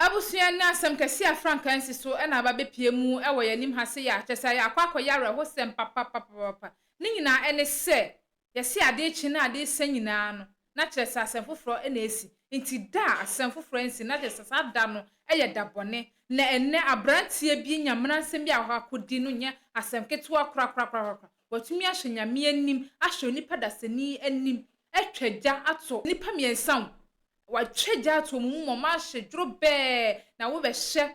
Abusua nnɛ asɛm kɛse a frankaa nsi so na aba bɛpue mu wɔ yɛn anim ha sei a, kyerɛ sɛ ayɛ akɔ akɔyɛ awerɛhosɛm papapapapa. Ne nyinaa ɛne sɛ, yɛse adeɛ kye na adeɛ sa nyinaa no, na kyerɛ sɛ asɛm foforɔ na asi. Nti da a asɛm foforɔ ansi no, na kyerɛ sɛ saa da no yɛ da bɔne. Na ɛnnɛ aberanteɛ bi anya mmaransɛm bi a wakɔdi no nyɛ asɛm ketewa korakorakorakora. Watumi ahyɛ Nyame anim, ahyɛ onipa dasani anim, atwa gya ato nnipa mmiɛnsa o, Wɔatwa gya ato wɔn mu ma wɔahye dworobɛɛ, na wobɛhyɛ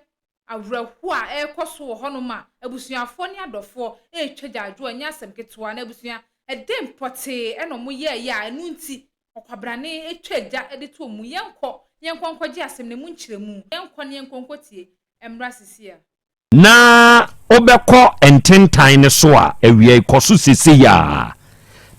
awerɛhoɔ a ɛrekɔ so wɔ hɔnom a abusuafoɔ ne adɔfoɔ retwa gyaadwoɔ a ɛnyɛ asɛm ketewa. Na abusua, ɛdɛn pɔtee na wɔyɛeɛ a ɛno nti ɔkwabrane twaa gya de too wɔn mu? Yɛnkɔ na yɛnkɔ nkɔgye asɛm no mu nkyerɛmu. Yɛnkɔ na yɛnkɔ nkɔtie mmra seesei ara. Na wobɛkɔ ntentan no so a, awia yi kɔ so seesei ara.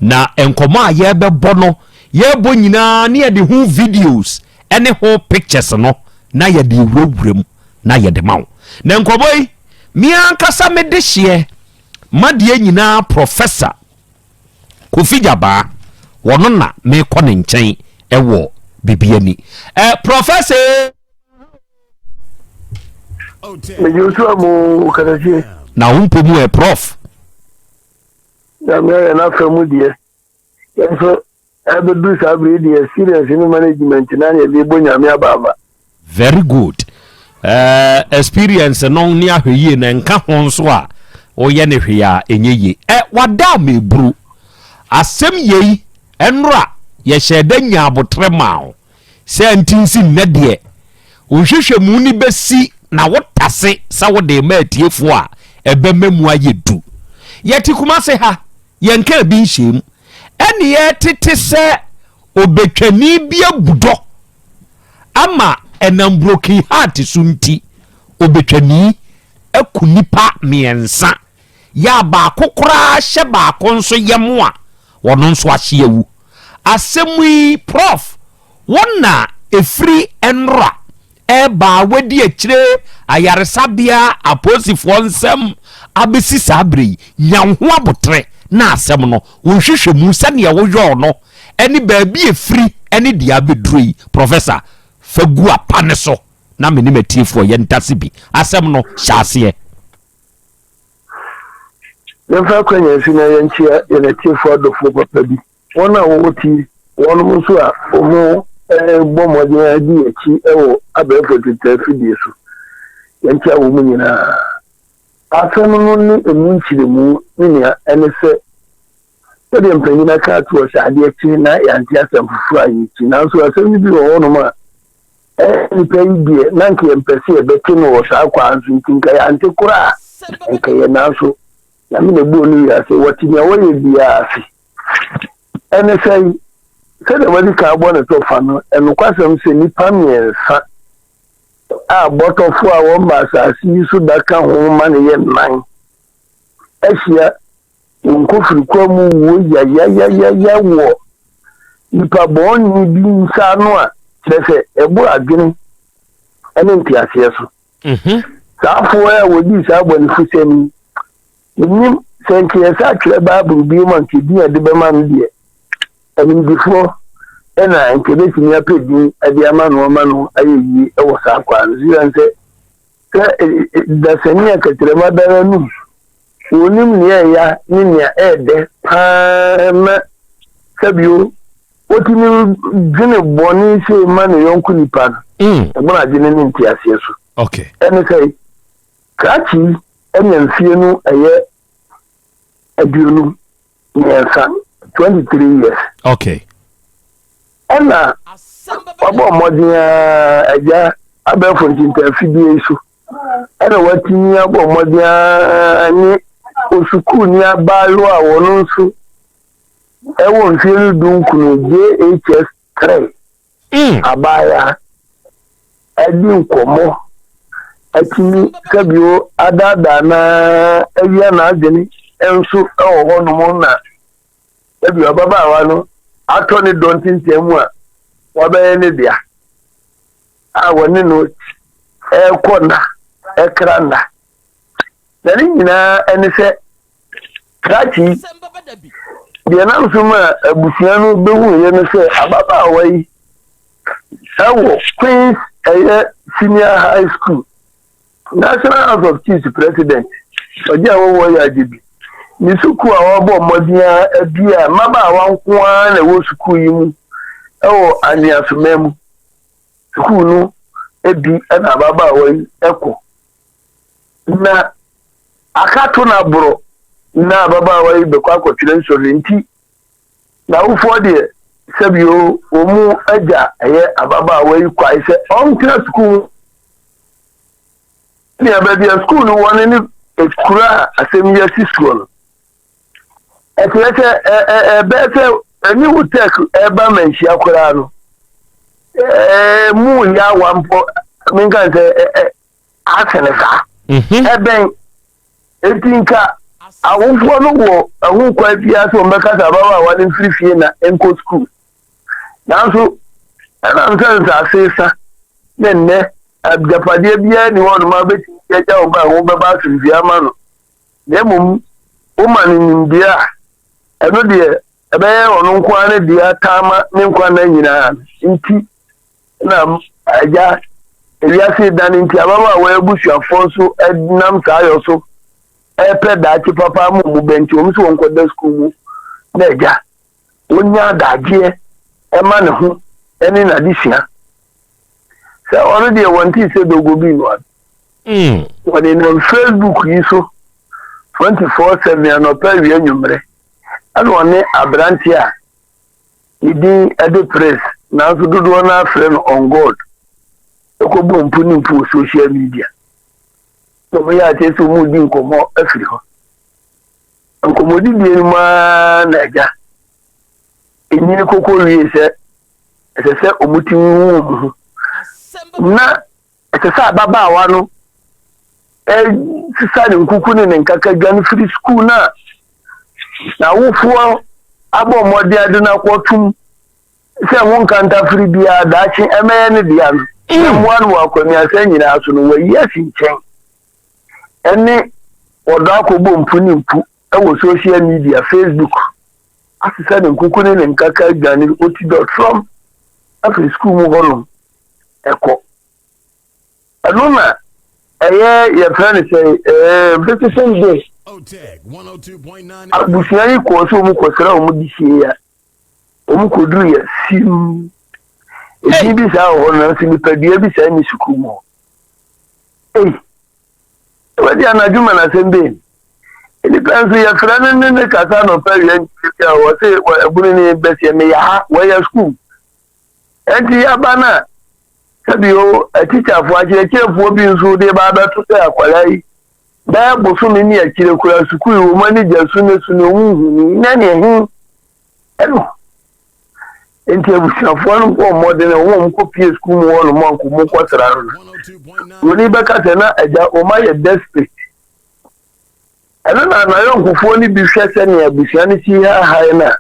Na nkɔmmɔ a yɛrebɛbɔ no, yɛrebɔ nyinaa ne yɛde ho videos ne ho pictures no na yɛde wurawura mu na yɛde ma wo. Na nkɔmmɔ yi, me ankasa me dehyeɛ, m'adeɛ nyinaa Professor Kofi Gyabaa, wɔno na mekɔ ne nkyɛn wɔ Bibiani. Eh, Professor! Megye so a mu katakyie. Na wo mpo mu ɛ prof. Nyame ayɛ n'afa mu deɛ. Yɛn nso ɛbɛduru saa bere deɛ experience ne management na yɛde bɔ Nyame abaaba. Very good. Uh, experience no ne ahwɛyie na nka ho nso a woyɛ ne hwee a ɛnyɛ yie. Ɛ wada meburu. Asɛm yei ɛnora yɛhyɛ da nya abotrɛ maa wo. Sɛ nti nsi nnɛ deɛ, wo nhwehwɛmu no bɛsi na wotase sɛ wode rema atiefoɔ a, ɛbɛma mu ayɛ du. Yɛte Kumase ha, yɛnkaa bi nhyɛɛ mu. Ɛne yɛtete sɛ obɛtwani bi abu dɔ ama ɛnam broken heart so nti, obɛtwani aku nnipa mmiɛnsa. Yɛ a baako koraa hyɛ baako nso yam a, ɔno nso ahye awu. Asɛm yi prof wo na ɛfiri nnora ɛreba a wadi akyire ayaresabea apolisifoɔ nsɛm abɛsi saa berɛ yi, nya wo ho aboterɛ na asɛm no wo nhwehwɛmu sɛdeɛ woyɔɔ no ɛne baabi ɛfiri ɛne deɛ abɛduro yi, Professor fa gu apa no so na me ne m'atiefoɔ yɛntase bi. Asɛm no hyɛ aseɛ. Yɛmfa akwannya yi so na yɛnkyia yɛn atiefo adɔfoɔ papa bi, wɔn a wɔwɔ tie, wɔnom nso a wɔrebɔ mmɔden adi yɛn akyi wɔ abɛɛfo ntetee afidie so. Yɛnkyia wɔn nyinaa. Asɛm no ne emu nkyerɛmu ne nea ɛne sɛ, sɛdeɛ mpanyin aka ato hɔ sɛ adeɛ kye na yɛante asɛm foforɔ a yɛkyi. Nanso asɛm no bi wɔ hɔnom a, Ɛɛ, nnipa yi deɛ, na anka yɛmpɛ sɛ yɛbɛte no wɔ saa kwan so, nti nka yɛante koraa a, anka ɛyɛ. Nanso, Nyame na ɛbɔɔ ne wiase, wɔte nea wɔyɛ biara ase. Ɛne sɛn? Sɛdeɛ wɔadi kan abɔ no tɔfa no, ɛnokwasɛm sɛ nnipa mmiɛnsa a bɔtɔfoɔ a wɔmma asase yi so da ka ho ma no yɛ nnan ahyia Wɔn kofirikwa mu wuo yayayayaya wɔ nipa bɔne bi nsa ano a, kyerɛ sɛ ɛboro adwene ne nteaseɛ so. Mhm. Saa afoɔ a wɔdii saa abɔnefosɛm yi, menim sɛ nka yɛsa atwerɛ Bible bio ma nka din a ɛde bɛma no deɛ, animdefoɔ na nka ɛbɛtumi apɛ din de ama no ama no ayɛ yie wɔ saa kwan no so. Esiane sɛ sɛ dasani a kɛtrɛma da n'anum Wɔnim nea ɛya ne nea ɛyɛ dɛ paa na sɛbio otumi dwene bɔne sei ma ne yɔnko nipa no, mm. ɛbɔn adwene ne nteaseɛ so. Okay. Ɛne sɛ, krakye yi anya mfie no ɛyɛ 23, 23 years. Okay. Ɛna wabɔ mmɔden ara agya abɛɛfo ntentafidie yi so ɛna watumi abɔ mmɔden ara ne osukuuni abaayewa a wɔn nso ɛwɔ mfie no dunkunu JHS 3 mm. abaayewa adi nkɔmmɔ atumi sɛbio adaadaa na awia n'adwene nso wɔ hɔnom na sɛbio ababaawa no atɔ ne dɔ ntintan mu a wabɛyɛ ne dea. a wɔne no rekɔ nna, rekra nna. Na ne nyinaa ne sɛ, krakye yi, deɛ nam so ma abusua no bɛhuiɛ no sɛ ababaawa yi wɔ Queen's ɛyɛ Senior High School National House of Chiefs President, ɔgye a wɔwɔ yɛ agye bi. Ne sukuu a wɔabɔ mmɔden ara abue a mmabaawa nko ara na ɛwɔ sukuu yi mu wɔ Anweasoman mu. Sukuu no bi na ababaawa yi kɔ. Na aka to no aboro na ababaawa yi bɛkɔ akɔtwerɛ nsɔhwɛ nti n'awofoɔ deɛ sɛbio wɔn mu agya ɛyɛ ababaawa yi kwae sɛ ɔntena sukuu mu. Nea baabi a sukuu no wɔ no ne kuro a asɛm yi asi soɔ no, ɛkyerɛ sɛ ɛbɛyɛ sɛ ɛne wo tech ɛba manhyia koraa no, mu yɛ awa mpo menka sɛ asene saa. Ɛbɛn enti nka awofoɔ no wɔ ɛho kwan biara sɛ wɔbɛka sɛ ababaawa no mfiri fie na ɛnkɔ sukuu. Nanso, ɛnam sɛ nsase resa ne nnɛ agyapadeɛ biara nni hɔnom a wobɛtumi de agya wo ba a ɛho bɛba asomdwoeɛ ama no, na mmom woma no nimdeɛ a, ɛno deɛ ɛbɛyɛ ɔno nko ara ne dea taama ne nkwa nna nyinaa nti na agya ewiase redane nti ababaawa abusuafoɔ nso nam saa yɔ so ɛrepɛ daakye papa ama wɔn ba nti wɔn nso wɔnkɔda sukuu mu na agya ɔnya adagyeɛ ma ne ho ne n'adesua. Sɛ ɔno deɛ wɔntee sɛ dogo bi noa no. Wɔde nam Facebook yi so 24/7 anɔpa awia anwummerɛ ɛna ɔne aberanteɛ a ne din de Prince nanso dodoɔ no ara frɛ no On God ɛkɔbɔ mpu ne mpu wɔ social media. Na wɔyɛ akyɛ sɛ wɔredi nkɔmmɔ afiri hɔ. Nkɔmmɔdidie no mu ara na agya nyini kɔkɔ wie sɛ ɛsɛ sɛ wɔtumi hu wɔn ho. Na ɛsɛ sɛ ababaawa no sesa ne nkuku ne ne nkaka dwane firi sukuu no a n'awofoɔ abɔ mmɔden ade no akɔtom sɛ ho nkantafiri biara daakye ɛmɛyɛ ne dea no na mmoa no wɔ akwannuasa nyinaa so no wayi asi nkyɛn. ɛne ɔdɔ akɔbɔ mpu ne mpu wɔ social media, Facebook, asesa ne nkuku ne ne nkaka adwane oti dɔtrɔm afiri sukuu mu hɔnom ɛkɔ. Ɛno na ɛyɛ yɛfrɛ no sɛ ɛɛ visiting day. Abusua yi kɔɔ sɛ wɔn kɔsra wɔn de sie a wɔn kɔduru yɛ sim. Edin bi saa wɔ hɔ nanso nipadua bi saa ni sukuu mu hɔ. Ei, Awurade anadwo ma n'asɛm bɛn. Nnipa nso yɛfrɛ no ne ne kasa anɔpa awia nkyiri a wɔse ɛbunu ne bɛseɛ meyɛ ha wɔyɛ sukuu. Ɛnti yɛaba no a sɛbio atikyafoɔ akyerɛkyerɛfoɔ bi nso de ba abɛto sɛ akwadaa yi bɛyɛ bosome ne akyire koraa sukuu yi wɔn ani gya su ne su ne wɔn nhuni na ne ɛhe ɛno. Enti abusuafoɔ no bɔɔ mmɔden a wɔn a wɔkɔpie sukuu mu hɔ nom anko mu kɔsra no no. Buroni bɛka sɛ na agya wɔn ayɛ desperate. Ɛno na n'ayɔnkofoɔ no bi hwɛ sɛnea abusua no si haahae no a,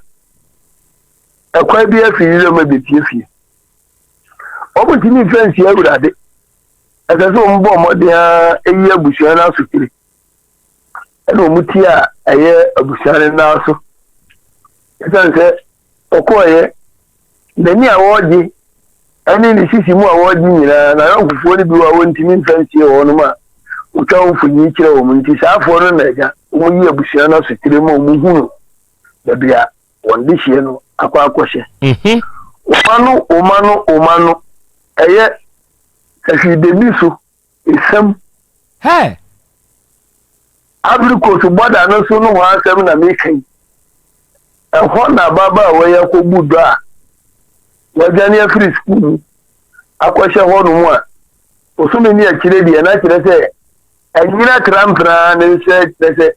ɛkwan bi afi wiram abɛpie fie. Wɔntumi mfa nsi Awurade. Ɛsɛ sɛ wɔbɔ mmɔden ara yi abusua no asotire. Ɛna wɔn ti a ɛyɛ abusua no nan so. Ɛsiane sɛ ɔkɔeɛ, n'ani a wɔregye ne ne sisi mu a wɔregye nyinaa, n'ayɔnkofoɔ no bi wɔ a wɔntumi mfa nsie wɔnom a wɔtwa wɔn mfonini kyerɛ wɔn nti, saa afoɔ no na agya wɔyi abusua no asotire ma wɔhunu baabi a wɔn dehyeɛ no akɔ akɔhyɛ. Wɔn ano, wɔn ano, wɔn ano, ɛyɛ sahwidemi so esiam. Hey! Ivory Coast bɔda no so nohoa asɛm na meka yi. Ɛhɔ na ababaawa yi akɔbu dɔ a wadwane afiri sukuu mu akɔhyɛ hɔnom a bosome ne akyire deɛ na kyerɛ sɛ anyina trampraa ne nsa kyerɛ sɛ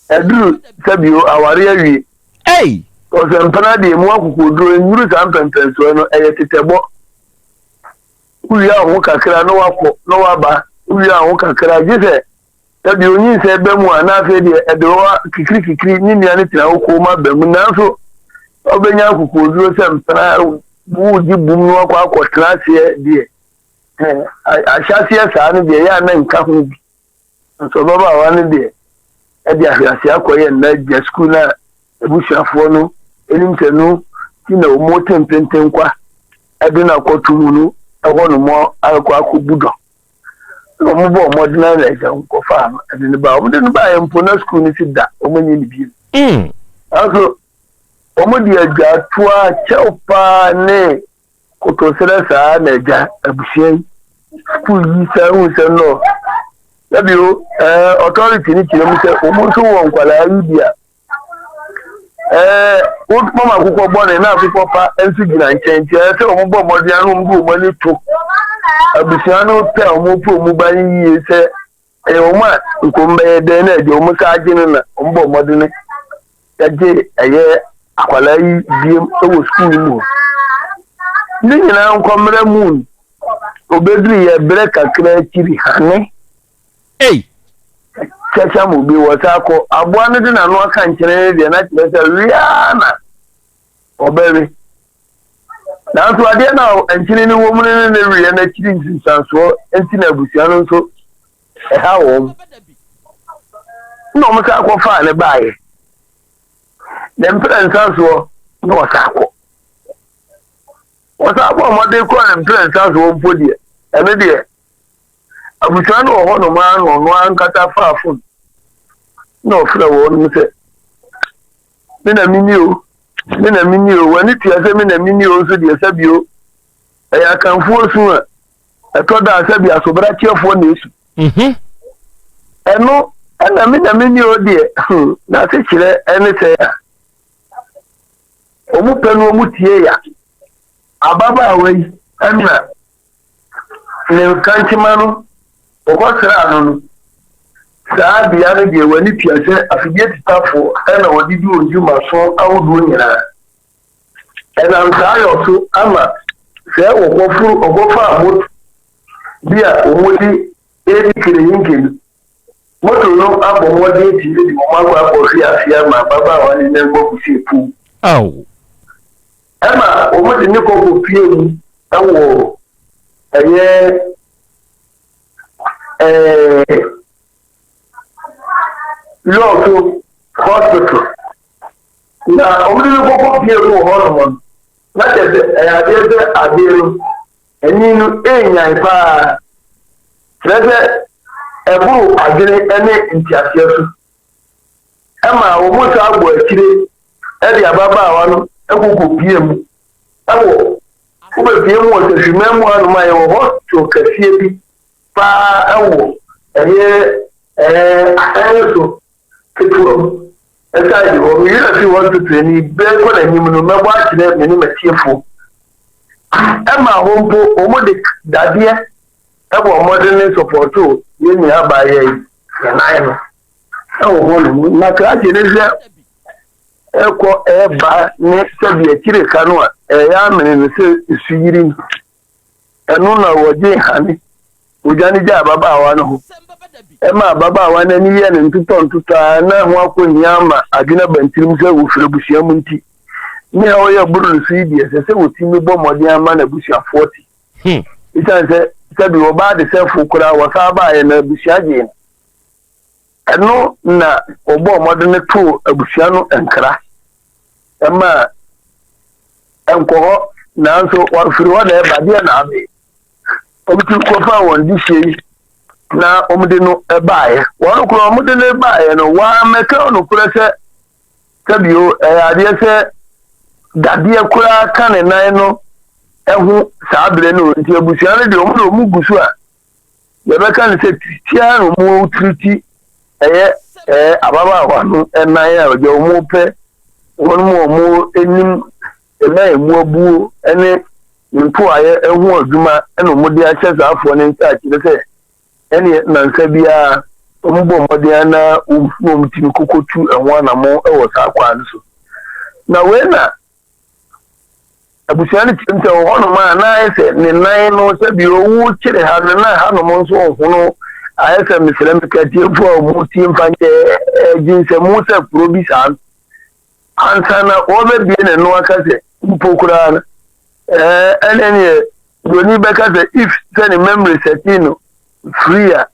aduru sɛbio aware awie. Ei! Ɔsɛmpena deɛ mu akokoɔduro nnuru saa mpɛmpɛnsoɔ no ɛyɛ tetɛbɔ. Wowia wo ho kakra na wakɔ na waba, wowia wo ho kakra gye sɛ sɛdeɛ onyinsɛn ba mu a na afei deɛ ɛde hɔ kikirikikiri ne nua no tena hɔ komm aba mu nanso wobɛnya akokoɔduro sɛ mpena wogye bum no akɔ akɔtena aseɛ deɛ ahyɛaseɛ saa no deɛ ɛyɛ a na nka ho bi. Nso ababaawa no deɛ ɛde ahweaseɛ akɔyɛ nna agya sukuu no a abusuafoɔ no nim sɛ no ti na wɔn te mpenten kwa ɛde no akɔto mu no. ɛhɔ nom akɔ akɔbu dɔ. Na wɔn bɔɔ mmɔden ara na agya wɔn kɔfaa no ɛde no baa. Wɔn de no baeɛ mpo na sukuu no si da wɔn nyɛ ne bio. Nanso wɔn de agyaatoa kyɛw paa ne kotosrɛ saa na agya abusua yi sukuu yi saa hu sɛ no na bio ɛɛ authority no kyerɛ mu sɛ wɔn nso wɔ nkwadaa yi bi a ɛɛ wɔn akokɔ bɔne na akokɔ pa nso gyina nkyɛn nti ɛyɛ sɛ wɔn bɔ mmɔden ano wɔn de wɔn ani to abusua no pɛ a wɔn pɛ wɔn ba no yie sɛ ɛyɛ wɔn a nkɔm bɛyɛ dɛn na ɛde wɔn sa agye no na wɔn bɔ mmɔden yɛgye ɛyɛ akwadaa yi biem wɔ sukuu no mu hɔ ne nyinaa nkɔmmerɛ mu obeduru yɛ berɛ kakra akyiri hane Ei! Kyɛkyɛ mu bi wɔ saa kɔ aboa no de n'ano aka nkyene no deɛ na kyerɛ sɛ wea na ɔbɛwe. Nanso adeɛ no a nkyene no wɔ mu no ne ne weɛ no akyiri nsunsuansoɔ nti na abusua no nso ɛha wɔn. Na wɔn san kɔfaa ne baeɛ. Ne mprɛnsa soɔ na wɔsan kɔ. Wɔsan bɔ mmɔden kɔɔ ne mprɛnsa soɔ mpo deɛ, ɛno deɛ Abusua no wɔ hɔnom ara na ɔno ankasa faa fon na ɔfrɛ wɔn sɛ, Me na mini o, me na mini o, w'ani tua sɛ me na mini o nso deɛ sɛbi o, ɛyɛ Akanfoɔ su a ɛtɔ da a sɛbi asobrakyeɛfoɔ na esu. Mhm. Ɛno ɛna me na mini o deɛ, n'asekyerɛ ɛne sɛ a wɔn pɛ no wɔn tie ya. Ababaawa yi ɛna Ne nkankyema no, wɔkɔsraa no no, saa bea no deɛ w'ani tua sɛ afidie tetafoɔ na wɔde di wɔn dwumaso ahodoɔ nyinaa. Ɛnam saa yɔ so ama sɛ wɔkɔforo wɔkɔfaa moto bi a wɔde redi kerehinkeni. Moto no abɔ mmɔden tumi de wɔn akɔ akɔhwe ase ama ababaawa no nan kɔ akɔsi afuom. Ao! Ɛma wɔde ne kɔ kɔpue mu wɔ ɛyɛ ɛɛ Lɔɔto hospital. Na wɔde no kɔ kɔpue mu wɔ hɔnom no, na kyerɛ sɛ ɛyɛ adeɛ sɛ adeɛ no ani no ɛnyan paa. Kyerɛ sɛ ɛboro adwene ne nteaseɛ so. Ɛma wɔsan bɔ akyire de ababaawa no kɔkɔpue mu wɔ wobɛpue mu wɔ Sahwiman mu hanom a yɛwɔ hospital kɛseɛ bi paa wɔ ɛyɛ ɛɛ asan so ketewa mu side hɔ. Me werɛ fi hospital ni bere kɔ n'anim no mɛbɔ akyerɛ me ne m'atiefoɔ. Ɛma hɔ mpo wɔde dadeɛ bɔ mmɔden sɔpɔtoo yɛn nua abaayewa yi ne nan no wɔ hɔnom. Na krakye no hwɛ ɛkɔ ɛba ne sɛbi akyire ka no a ɛyɛ amene no sɛ nsuyiri no. Ɛno na wɔgye hane wɔdwane gyaa ababaawa no ho. Ɛma ababaawa no ani yɛ no ntotɔ ntotɔ a na ho akɔhia ama adwene aba ne tirim sɛ wɔfiri abusua mu nti ne a ɔyɛ boro no so yi deɛ ɛsɛ sɛ wɔtumi bɔ mmɔden ama n'abusuafoɔ te. Esiane sɛ sɛbi ɔbaa desɛfo koraa wɔsan baeɛ na abusua gyee no. Ɛno na wɔbɔɔ mmɔden too abusua no nkra maa ɛnkɔ hɔ nanso wɔafiri hɔ na ɛba deɛ na abe. Wɔtumi kɔfaa wɔn dehyeɛ yi na wɔde no baeɛ. Wɔn koraa wɔde no baeɛ no wɔammɛka nokorɛ sɛ sɛbio ɛyɛ adeɛ sɛ dadeɛ koraa ka ne nan no ho saa berɛ no nti abusua no deɛ wɔn de wɔn gu so a yɛbɛka no sɛ tia na wɔn tiriti ɛyɛ ɛɛ ababaawa no nan a deɛ wɔn pɛ wɔn mu wɔn anim ɛna emu abuo ɛne ntoayɛ ɛho adwuma ɛna wɔn de ahyɛ saa afoɔ ne nsa akyerɛ sɛ ɛneɛ nnansa biara wɔbɔ mmɔden ara na wɔn tumi kɔkɔtu ɛho anammɔn wɔ saa kwan no so. Na wei na abusua no kyerɛm sɛ wɔ hɔnom a na ayɛ sɛ ne nan no sɛbi owu kyere ha no na hanom nso ɔhono ayɛ sɛ mesrɛ meka tiefo a wɔn tie mfa nkyɛ ɛgye nsɛmu sɛ kuro bi saa no ansa na wɔbɛbie ne no aka sɛ mpo koraa no ɛɛ ɛne neɛ Buroni bɛka sɛ if sɛ ne memory sɛte no free a,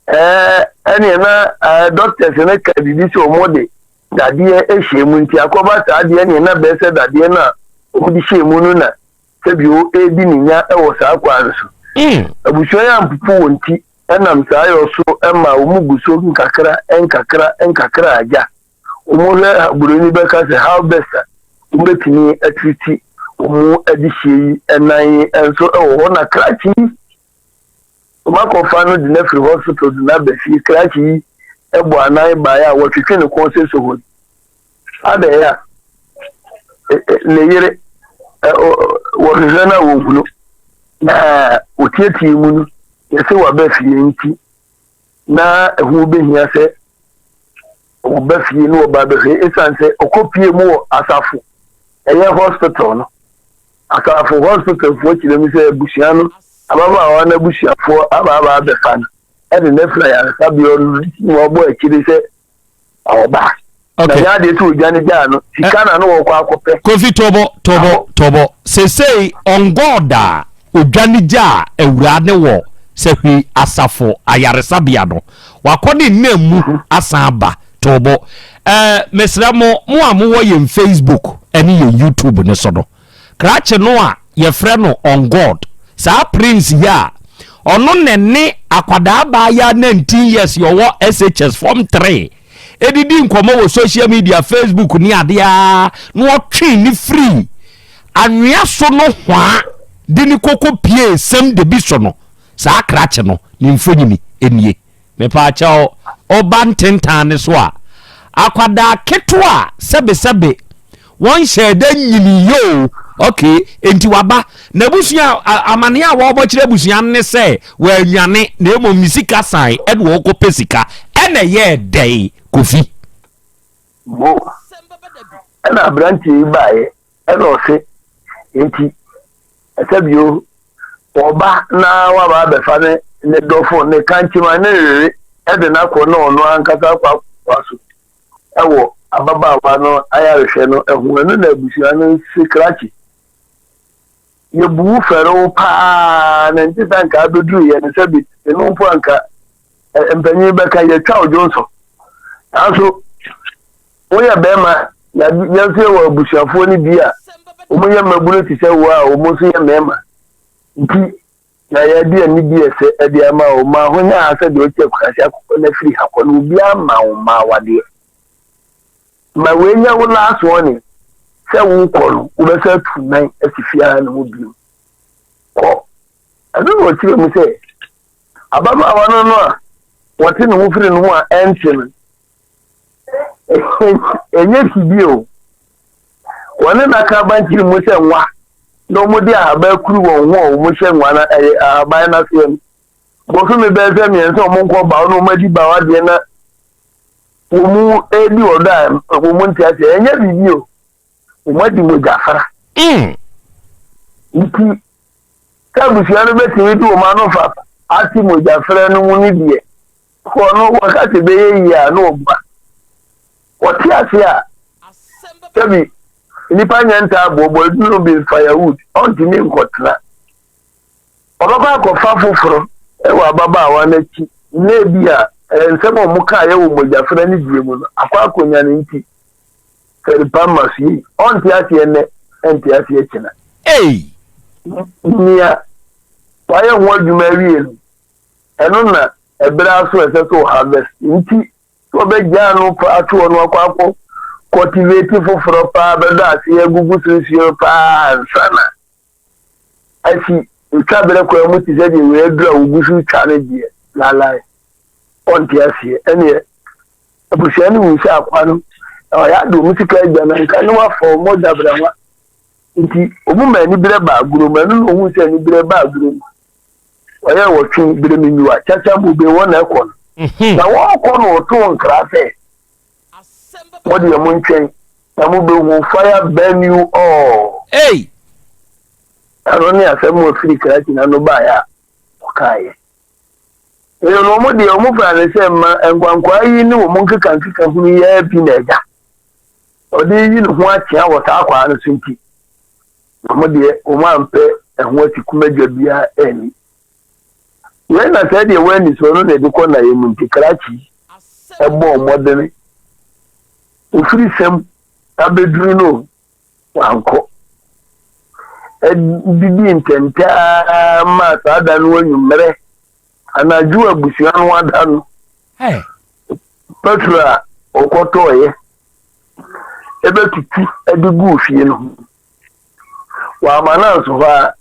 ɛɛ ɛneɛ na ɛɛ doctors no ka biribi sɛ wɔn de dadeɛ hyɛ mu nti akɔba saa deɛ neɛ na bɛyɛ sɛ dadeɛ no a wɔn de hyɛ mu no na. sɛbio redi ne nya wɔ saa kwan no so. Abusua yi ampopo wɔn ti nam saa yɔ so ma wɔn gu so nkakra nkakra nkakra agya. Wɔhwɛ buroni bɛka sɛ how best a wɔbɛtumi atiriti wɔn adehyeɛ yi nan nso wɔ hɔ na krakye yi wɔakɔfa no de no afiri hospital de no aba fie krakye yi bɔ anan baeɛ a wɔtwetwe ne kɔn sɛ sohori adɛn a ne yere wɔhwehwɛ no a wɔhunu na wɔtiatia mu no yɛsɛ waba fie nti na ɛho bɛhia sɛ wɔba fie na wɔba bɛhwɛ ɛsiane sɛ ɔkɔpie mu wɔ asafo ɛyɛ hospital no asafo hospital foɔ kyerɛ mu sɛ abusua no ababaawa no abusuafoɔ abaabaa bɛfa no ɛde no afiri ayaresabea no na wɔbɔ akyire sɛ ɔba na nyɛ adeɛ sɛ ɔdwane gyaa no sika na no wɔkɔ akɔpɛ. Kofi tɔbɔ tɔbɔ tɔbɔ sesei on God a ɔdwane gyaa awuraa ne wɔ sahwi asafo ayaresabea no wakɔ ne nna mu asan aba tɔbɔ eh, mesrɛ mo mo a mowɔ yɛn Facebook ɛne yɛn YouTube ne so no Krakye no a yɛfrɛ no On God, saa Prince yi a ɔno na ɛne akwadaa abaayaa 19 years yi ɔwɔ SHS form 3 ɛdidi nkɔmmɔ wɔ social media, Facebook ne adeɛ a na ɔtwe ne firi anwea so no hwaa de ne koko pie sɛm de bi so no, saa krakye no ne mfonyini nie. Mepaakyɛw, woba ntentan no so a, akwadaa ketewa a sɛbesɛbe wɔnhyɛɛ da nyinii o, okay, enti waba. N'abusua, amaneɛ a wɔrebɔ kyerɛ abusua no ne sɛ wɔanwane, na mmom ne sika san ɛna ɔrekɔpɛ sika. Ɛna ɛyɛɛ dɛn, Kofi? Bo, ɛna aberanteɛ yi baeɛ, ɛna ɔse, enti Ɛsɛ bio, ɔba na waba abɛfa ne ne dɔfo, ne kankyema, ne rere de no akɔ na ɔno ankasa akɔ akɔtoa so wɔ ababaawa no ayarehwɛ no ho. Ɛno na abusua no se krakye. Yɛbu wo fɛre wo paa na nte sɛ anka abɛduru yɛ no sɛ bi no mpo anka mpanyin bɛka yɛtwa wo dwonsɔ. Nanso Woyɛ barima, na yɛn nso yɛwɔ abusuafoɔ no bi a wɔyɛ mmabunu te sɛ wo a wɔn nso yɛ mmarima. Nti na yɛde anidie ɛsɛ de ama wo. Ma ahonya ha sɛ deɛ ɔte akuraase akokɔ no afiri ha kɔ no, obiara mma wo mma awadeɛ. Ma wei nyɛ wo last warning sɛ wokɔ no, wobɛsan atu nan asi fie ha no mu bio. Kɔ. Ɛno na ɔkyerɛ mu sɛ ababaawa no no a wɔte ne ho firi ne ho a ɛnte no, Ɛnyɛ fidie o. Wɔne no aka abankyere mu sɛ nwa na wɔde ahaban akuru wɔn ho a wɔhyɛ nwa no ɛyɛ ahaban no aseɛ no. Bosome bɛyɛ sɛ mmiɛnsa wɔn nkɔ bawo na wɔn adi bawo adeɛ na wɔn redi ɔdɔ a wɔn nte aseɛ. Ɛnyɛ biribi o. Wɔn adi mogyafra. Mm. Nti sɛ abusua no bɛtumi de wɔn ano fa ate mogyafra no mu no deɛ Hɔ no wɔka sɛ ɛbɛyɛ yie a na wɔboa. Wɔte ase a, sɛbi nnipa nyɛ ntaaboo, bɔ no bi firewood, ɔntumi nkɔtena. Ɔbɛkɔ akɔfa foforɔ wɔ ababaawa no akyi na ebi a nsɛm a wɔkaeɛ wɔ mogyafra no die mu no akɔ akɔnya no nti fɛripa mma so yie. Ɔnte aseɛ nnɛ, ɛnte aseɛ kyena. Ei! Nea wayɛ ho adwuma awie no, ɛno na ɛberɛ aso a ɛsɛ sɛ ɔ harvest nti sɛ ɔbɛgyaa no paa ato hɔ no akɔ akɔ cultivate foforɔ paa bɛdɔ aseɛ agugu so nsuo paa ansa na asi otwa berɛ kwan mu te sɛ deɛ wei aduru a wogu so twa no deɛ lalae ɔnte aseɛ ɛneɛ abusua no hu sɛ akwa no ɔyɛ ade ɔmo sika agya no nka ne wafa ɔmo dabrɛwa nti ɔmo ma aniberɛ ba agorɔ mu ɛno na ɔhu sɛ aniberɛ ba agorɔ mu Wɔyɛ wɔtwe bere me nyiwa kyakya mu be wɔn na ɛkɔ no. Mhm. Na wɔkɔ no wɔtoo nkra sɛ, mo deɛ mo ntwɛn na mo bɛhu fire burn you all. Ei! Ɛno ne asɛm a ɔfiri Karachi na no baeɛ a ɔkaeɛ. Ɛno no wɔn deɛ wɔn faa no sɛ mma nkwankwaa yi ne wɔn nkeka nkeka hunu yi ara bi na agya ɔde yi ne ho akyea wɔ saa kwaa no so nti. Na wɔn deɛ, wɔampɛ ɛho asikum-adwa biara anni. Wei na sɛɛ deɛ wɔanni soɔ no na ɛde kɔ nnaeɛ mu nti krakye bɔɔ mmɔdene. Ɔfiri sɛm abɛduru no, wankɔ. didii ntɛntɛ ara maa saa da no anwummerɛ, anadwo abusua no ada no, petrol a ɔkɔtɔeɛ ɛbɛtutu de guu fie no ho. Wamma no anso hɔ ara,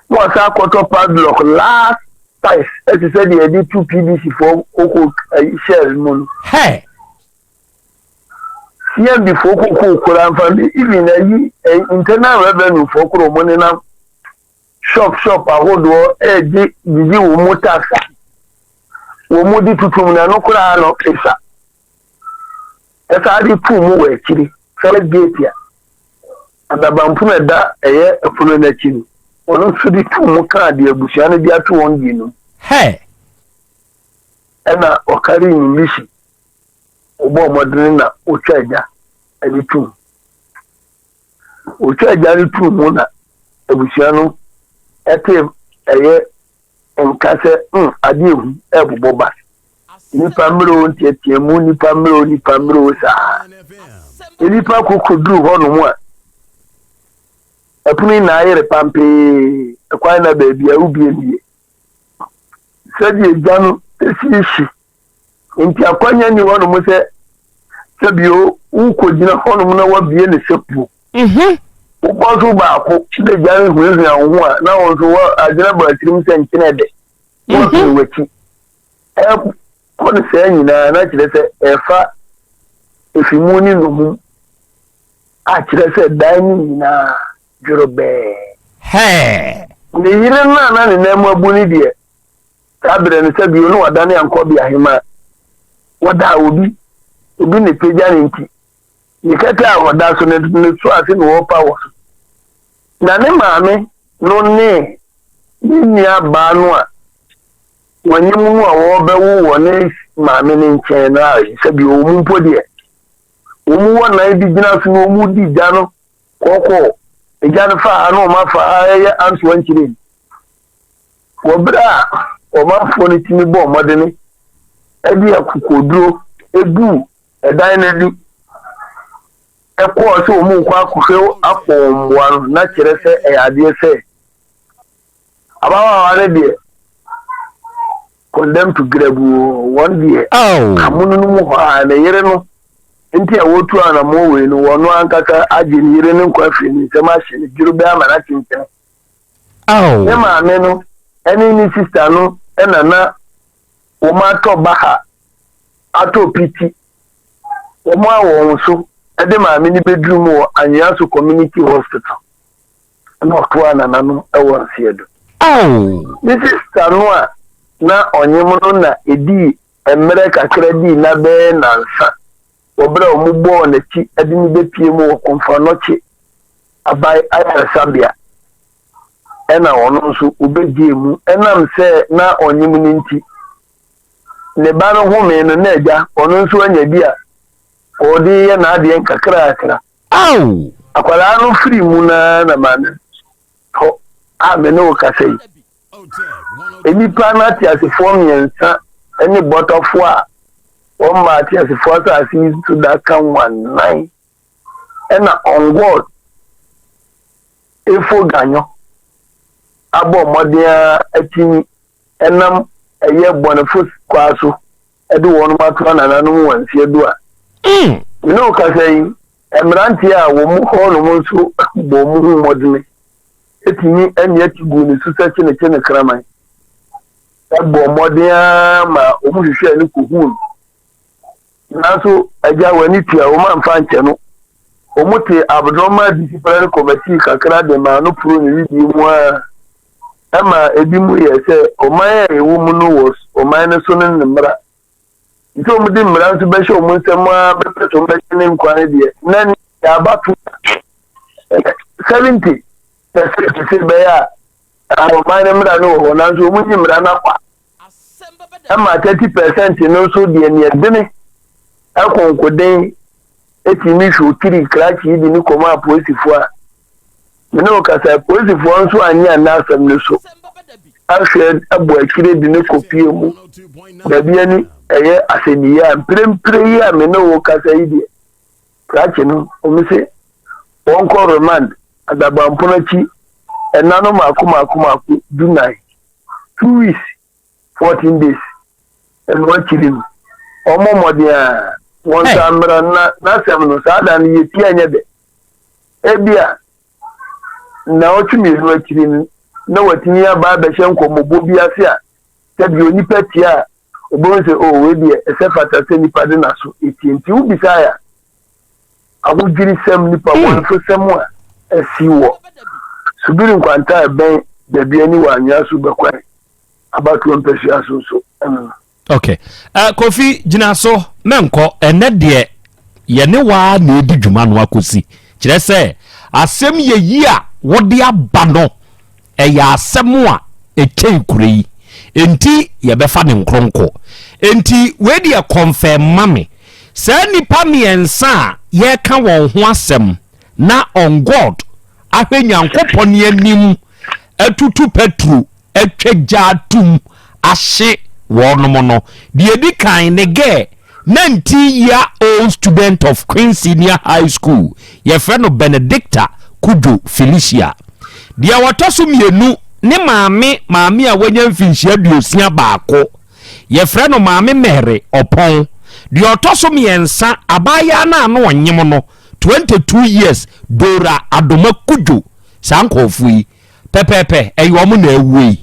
na wasan akɔtɔ padlock last size ɛte sɛ deɛ yɛde tu PVC foɔ koko shell mu no. CMB foɔ koko koraa nfa bi even ayi internal revenue foɔ koro wɔn nenam shop shop ahodoɔ ɛregye gyigye wɔn mu tax a wɔn mu de tutum na ɛno koraa no esa ɛsaa de tuu mu wɔ akyiri first gate a adabanpono a ɛda ɛyɛ ɛpono no akyi no wɔn nso de tuu mu kaa deɛ abusua no de ato wɔn die no. Ɛna ɔkari ne misi. Wɔbɔɔ mmɔden na wotwaa gya de toom. Wotwaa gya no too mu na abusua no tee ɛyɛ nka sɛ hmm, ade ehu ɛrebobɔ ba. Nnipa mmerɛw nteɛteɛmu, nnipa mmerɛw, nnipa mmerɛw saa. Nnipa kokoduru hɔnom a, ɛpono nyinaa yere pampee, ɛkwan na baabi a wobie no yie. Sɛdeɛ gya no si hye Enti akwannya nni hɔnom sɛ sɛbio wokogyina hɔnom na woabue ne sɛ puo. Wokɔ so baako na gya no huahua wo ho a, na wo nso adwene ba tirim sɛ nkyene dɛ na wafiri w'akyi. Ɛkɔ no saa nyinaa na kyerɛ sɛ ɛfa efi mu ne nnommum a kyerɛ sɛ dan no nyinaa dworobɛɛ. Ne yere no a na ne nan mu abu no deɛ, Saa berɛ no, sɛ bio na wadane ankɔbe ahemaa. Wɔdaa obi, obi na ɛpagya no nti, ne kɛtɛ a ɔda so no, ne so ase na wɔrepa wɔ so. Na ne maame no ne ne nua baa no a wɔnyem no a wɔrebɛwo wɔ ne maame no nkyɛn no a sɛbi wɔn mpo deɛ, wɔn wɔ nan bi gyina so na wɔn di gya no kɔkɔɔ. Egya no fa ha na wɔn afa ha ɛyɛ antoa nkyerɛ Wɔ bere a ɔmanfoɔ no tumi bɔɔ mmɔdene de akokoɔduro guu ɛdan no ani kɔɔ sɛ wɔn rekɔ akɔhwɛ akɔ wɔn mmoa no, na kyerɛ sɛ ɛyɛ adeɛ sɛ ababaawa no deɛ condemn to grab wɔn deɛ amono no mu hɔ a ne yere no nti a wɔtu anammɔn wei no wɔn ankasa agye ne yere no nkwa afiri ne nsam ahye no dworobɛɛ ama no akyenkyene. Ne maame no ne ne sista no na na wɔatɔ baha atɔ piti. Wɔmaa wɔn so de maame no bɛduru mu wɔ Anweaso Community Hospital na ɔtoaa nananom wɔ nseɛ do. Ne sista no a na ɔnyem no na ɛdii mmerɛ kakra dii nna bɛyɛ nnansa wɔ berɛ a wɔbɔɔ n'akyi de no bɛpie mu wɔ Komfo Anokye Aban Ayaresabea ɛna ɔno nso obegyee mu ɛnam sɛ na ɔnyem no nti. Ne ba no homee no na agya ɔno nso anya bi a ɔde yɛ n'adeɛ nkakrakra. Ao! Akwadaa no firi mu no ara na maame hɔ a me ne wo kasa yi. Nnipa no ateasefoɔ mmiɛnsa ne bɔtɔfoɔ a wɔmma ateasefoɔ asase yi so da ka ho anan. Ɛna on God Efo Ganyo abɔ mmɔden ara atumi ɛnam ɛyɛ bɔnefo kwaa so ɛde wɔn ato anananom wɔn mfeɛ du a. Me ne wo kasa yi, mmeranteɛ a wɔn mu hɔ nom nso bɔ wɔn ho mmɔdene tumi amia ti guu ne so sɛ kyenekyene kraman. Ɛbɔɔ mmɔden ara ma wɔhwehwɛɛ no kɔhuu no. Nanso agya w'ani tua, wɔn amfa ankyɛ no. Wɔte abnormal disciplinary committee kakra de maa no poro ne wedeɛ mu ara. Ɛma ebinom yɛɛ sɛ ɔman a yɛwɔ mu no wɔ ɔman no so no ne mmara. Nti wɔde mmara nso bɛhyɛ wɔn nsam ara bɛpɛ sɛ wɔbɛgye ne nkwa no deɛ, na ne abato 70% sɛ ɛbɛyɛ a ɔman no mmara no wɔ hɔ, nanso wɔnyi mmara no akwa. Ɛma 30% no nso deɛ neɛ dene ɛkonkoden ɛtumi hwɛ otiri krakye yi de ne kɔma apolisifoɔ a me ne wo kasa apolisifoɔ nso anyɛ anna asɛm no so ahwɛ abɔ akyire de ne kɔpie mu baabi ani ɛyɛ asɛnniiɛ a mprempren yi a me ne wo kasa yi deɛ krakye no wɔn se wɔnkɔ remand adabampono akyi. Ɛnna no mako mako mako 14, 2 weeks 14 days. Ɛno akyiri no, ɔmmɔ mmɔden a wɔn nsa mmra na n'asɛm no saa da no yɛtie nyɛ dɛ. Ebia na ɔtwe 2 akyiri no na watumi aba abɛhyɛ nkɔmmɔbɔ bi ase a, sɛbi, onipa tie a, obɛhu sɛ, "Oh, wei deɛ, ɛsɛ fata sɛ nipa de n'aso etie." Nti wobisae a, ahodwirisɛm, nipa bɔnefosɛm a asi wɔ Subiri Nkwanta a ɛbɛn baabi ani wɔ Anwea so bɛkwan abatoɔ mpasua so nso ɛno no. Okay, Kofi, gyina so, mɛnkɔ. Ɛnɛ deɛ, yɛne waa na ɛdi dwuma no akɔsi. Kyerɛ sɛ asɛm yɛyi a wɔde aba no, ɛyɛ asɛm a ɛkyɛn kuro yi, enti yɛbɛfa ne nkronkɔ. Enti wei deɛ, confirm ma me, saa nnipa mmiɛnsa a yɛreka wɔn ho asɛm na on God ahwɛ Nyankopɔn anim atutu petro atwa gya atum ahye wɔnom no, deɛ ɛdi kan ne gɛ 19 year old student of Queen Senior High School, yɛfrɛ no Benedicta Kudwo Felicia. Deɛ wɔtɔ so mmienu ne maame, maame a wanya mfinhyia 61, yɛfrɛ no Maame Mary Ɔpɔn. Deɛ ɔtɔ so mmiɛnsa, abaayaa no a no ɔnyem no, 22 years, Dora Adoma Kudwo. Saa nkɔɔfoɔ yi pɛpɛɛpɛ, ɛyɛ ɔmo na awuo yi?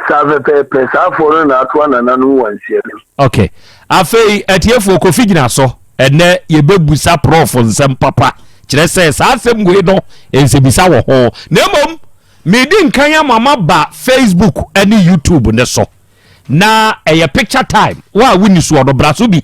Saa pɛpɛɛpɛ, saa afɔ no na ato anananom wɔ nseɛ no. Ok, afei atiefoɔ, Kofi gyina so. Ɛnɛ yɛbɛbusa Prof nsɛm papa, kyerɛ sɛ saa asɛm wei no, nsɛmisa wɔ ho. Na mmom medi nkan ama maba Facebook ne YouTube ne so na ɛyɛ picture time. Wo a wonni soɔ no, bra so bi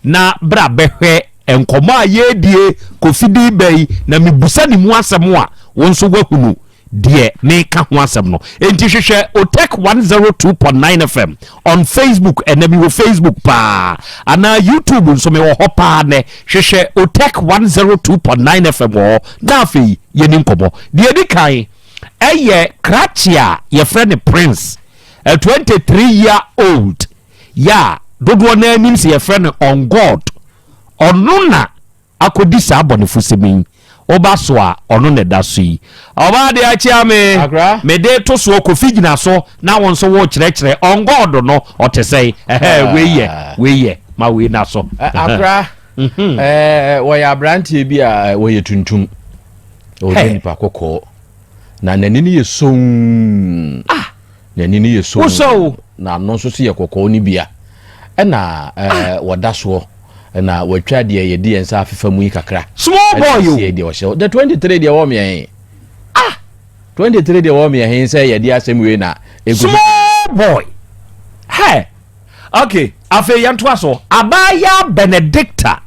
na bra bɛhwɛ nkɔmmɔ a yɛredie. Kofi di ba yi na mebusa ne mu asɛm a, wo nso woahunu deɛ meka ho asɛm no. Enti hwehwɛ Otec 102.9 FM on Facebook. Ɛnɛ mewɔ Facebook paa, anaa YouTube nso mewɔ hɔ paa. Nɛ hwehwɛ Otec 102.9 FM wɔ hɔ na afei yɛni nkɔmmɔ. Deɛ ɛdi kan ɛyɛ krakye a yɛfrɛ no Prince, a 23 year old, yɛ a dodoɔ no anim sɛ yɛfrɛ no On God. Ɔno na akɔdi saa bɔnefosɛm yi. Woba so a, ɔno na ɛda so yi. Ɔbaa deɛ akyia me. Akra. Mede to soɔ, Kofi gyina so na wo nso wokyerɛkyerɛ On God no ɔte sɛn. Ɛhɛ, wei yɛ, wei yɛ ma wei na so. Akra, wɔyɛ aberanteɛ bi a wɔyɛ tuntum, ɔyɛ nipa kɔkɔɔ na n'ani no yɛ somm. N'ani no yɛ somm. Wosɔ o. Na ano nso so yɛ kɔkɔɔ no bia ɛna wɔda soɔ na wɔatwa deɛ yɛde yɛn nsa afefa mu yi kakra. Small boy o. Ɛna deɛ ɔhyɛ the 23 deɛ wɔ mmiɛn. 23 deɛ wɔ mmiɛn sɛ yɛde asɛm wei na egu. Small boy, hey. Okay, afei yɛntoa so. Abaayaa Benedicta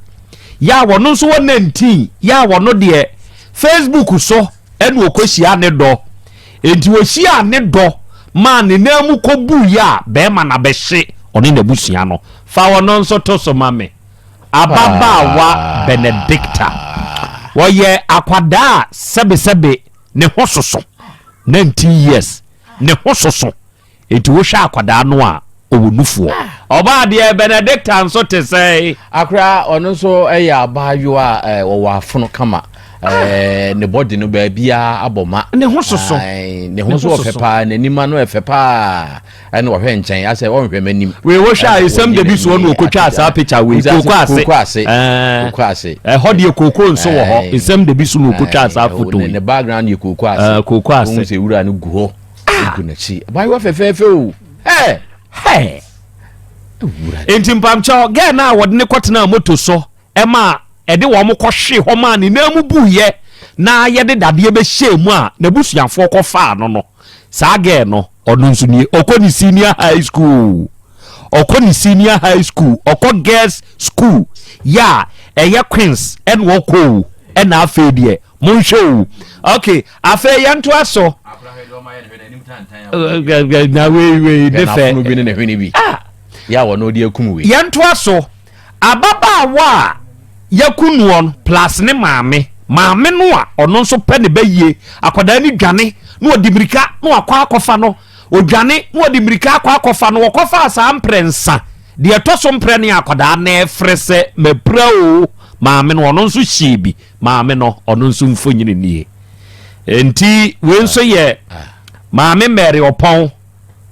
yɛ a wɔno nso wɔ 19, yɛ a wɔno deɛ, Facebook so ɛna ɔkɔhyia ne dɔ. Enti wɔhyia ne dɔ maa ne nan mu kɔbuu yɛ a bɛrima na bɛhye ɔne n'abusua no. Fa wɔno nso to so ma me. Ababaawa Benedicta, wɔyɛ akwadaa a sɛbesɛbe ne ho soso, 19 years, ne ho soso. Enti wohwɛ akwadaa no a, ɔwɔ nufoɔ. Ɔbaa deɛ, Benedicta nso te sɛn? Akora, ɔno nso yɛ abaayewa a ɔwɔ afono kama. Ne bɔde no baabiara abɔ ma. Ne ho soso. Ne ho nso ɔfɛ paa, n'anim ano ɛfɛ paa. Ɛna ɔhwɛ nkyɛn asɛ ɔnhwɛ m'anim. Wei wohwɛ a, esɛm da bi soɔ na ɔkɔtwaa saa picture wei, kooko ase. Kooko ase. Kooko ase. Ɛhɔ deɛ, kooko nso wɔ hɔ. Esɛm da bi so na ɔkɔtwaa saa photo yi. Ne background yɛ kooko ase. Kooko ase. Ohun sɛ wura no gu hɔ. Gu n'akyi. Abaayewa fɛfɛɛfɛ o. Ɛ hɛ. Nti mpamkyɛw, girl no a wɔde ne kɔtena moto so ɛma ɛde wɔn kɔhwe hɔ maa ne nan mu buiɛ na yɛde dadeɛ bɛhyɛɛ mu a n'abusuafoɔ kɔfaa no, saa girl no, ɔno nso nie. Ɔkɔ ne senior high school, ɔkɔ ne senior high school, ɔkɔ girls school yɛ a ɛyɛ Queens ɛna ɔkɔ o. Ɛna afei deɛ, monhwɛ o. Ok, afei yɛntoa so na wei wei ne fɛ. Bi ne ne hwene bi yɛ a wɔn de akum wei. Yɛntoa so. Ababaawa a yɛku noɔ no plus ne maame, maame no a ɔno nso pɛ ne bɛyie. Akwadaa no dwane na ɔde mirika na wakɔ akɔfa no, odwane na ɔde mirika akɔ akɔfa no. Wɔkɔfaa saa mprɛnsa, deɛ ɛtɔ so mprɛ ne akwadaa na ɛfrɛ sɛ, "Mapira o, maame" no, ɔno nso hyie bi. Maame no, ɔno nso mfonyini nie. Enti wei nso yɛ Maame Mary Ɔpɔn.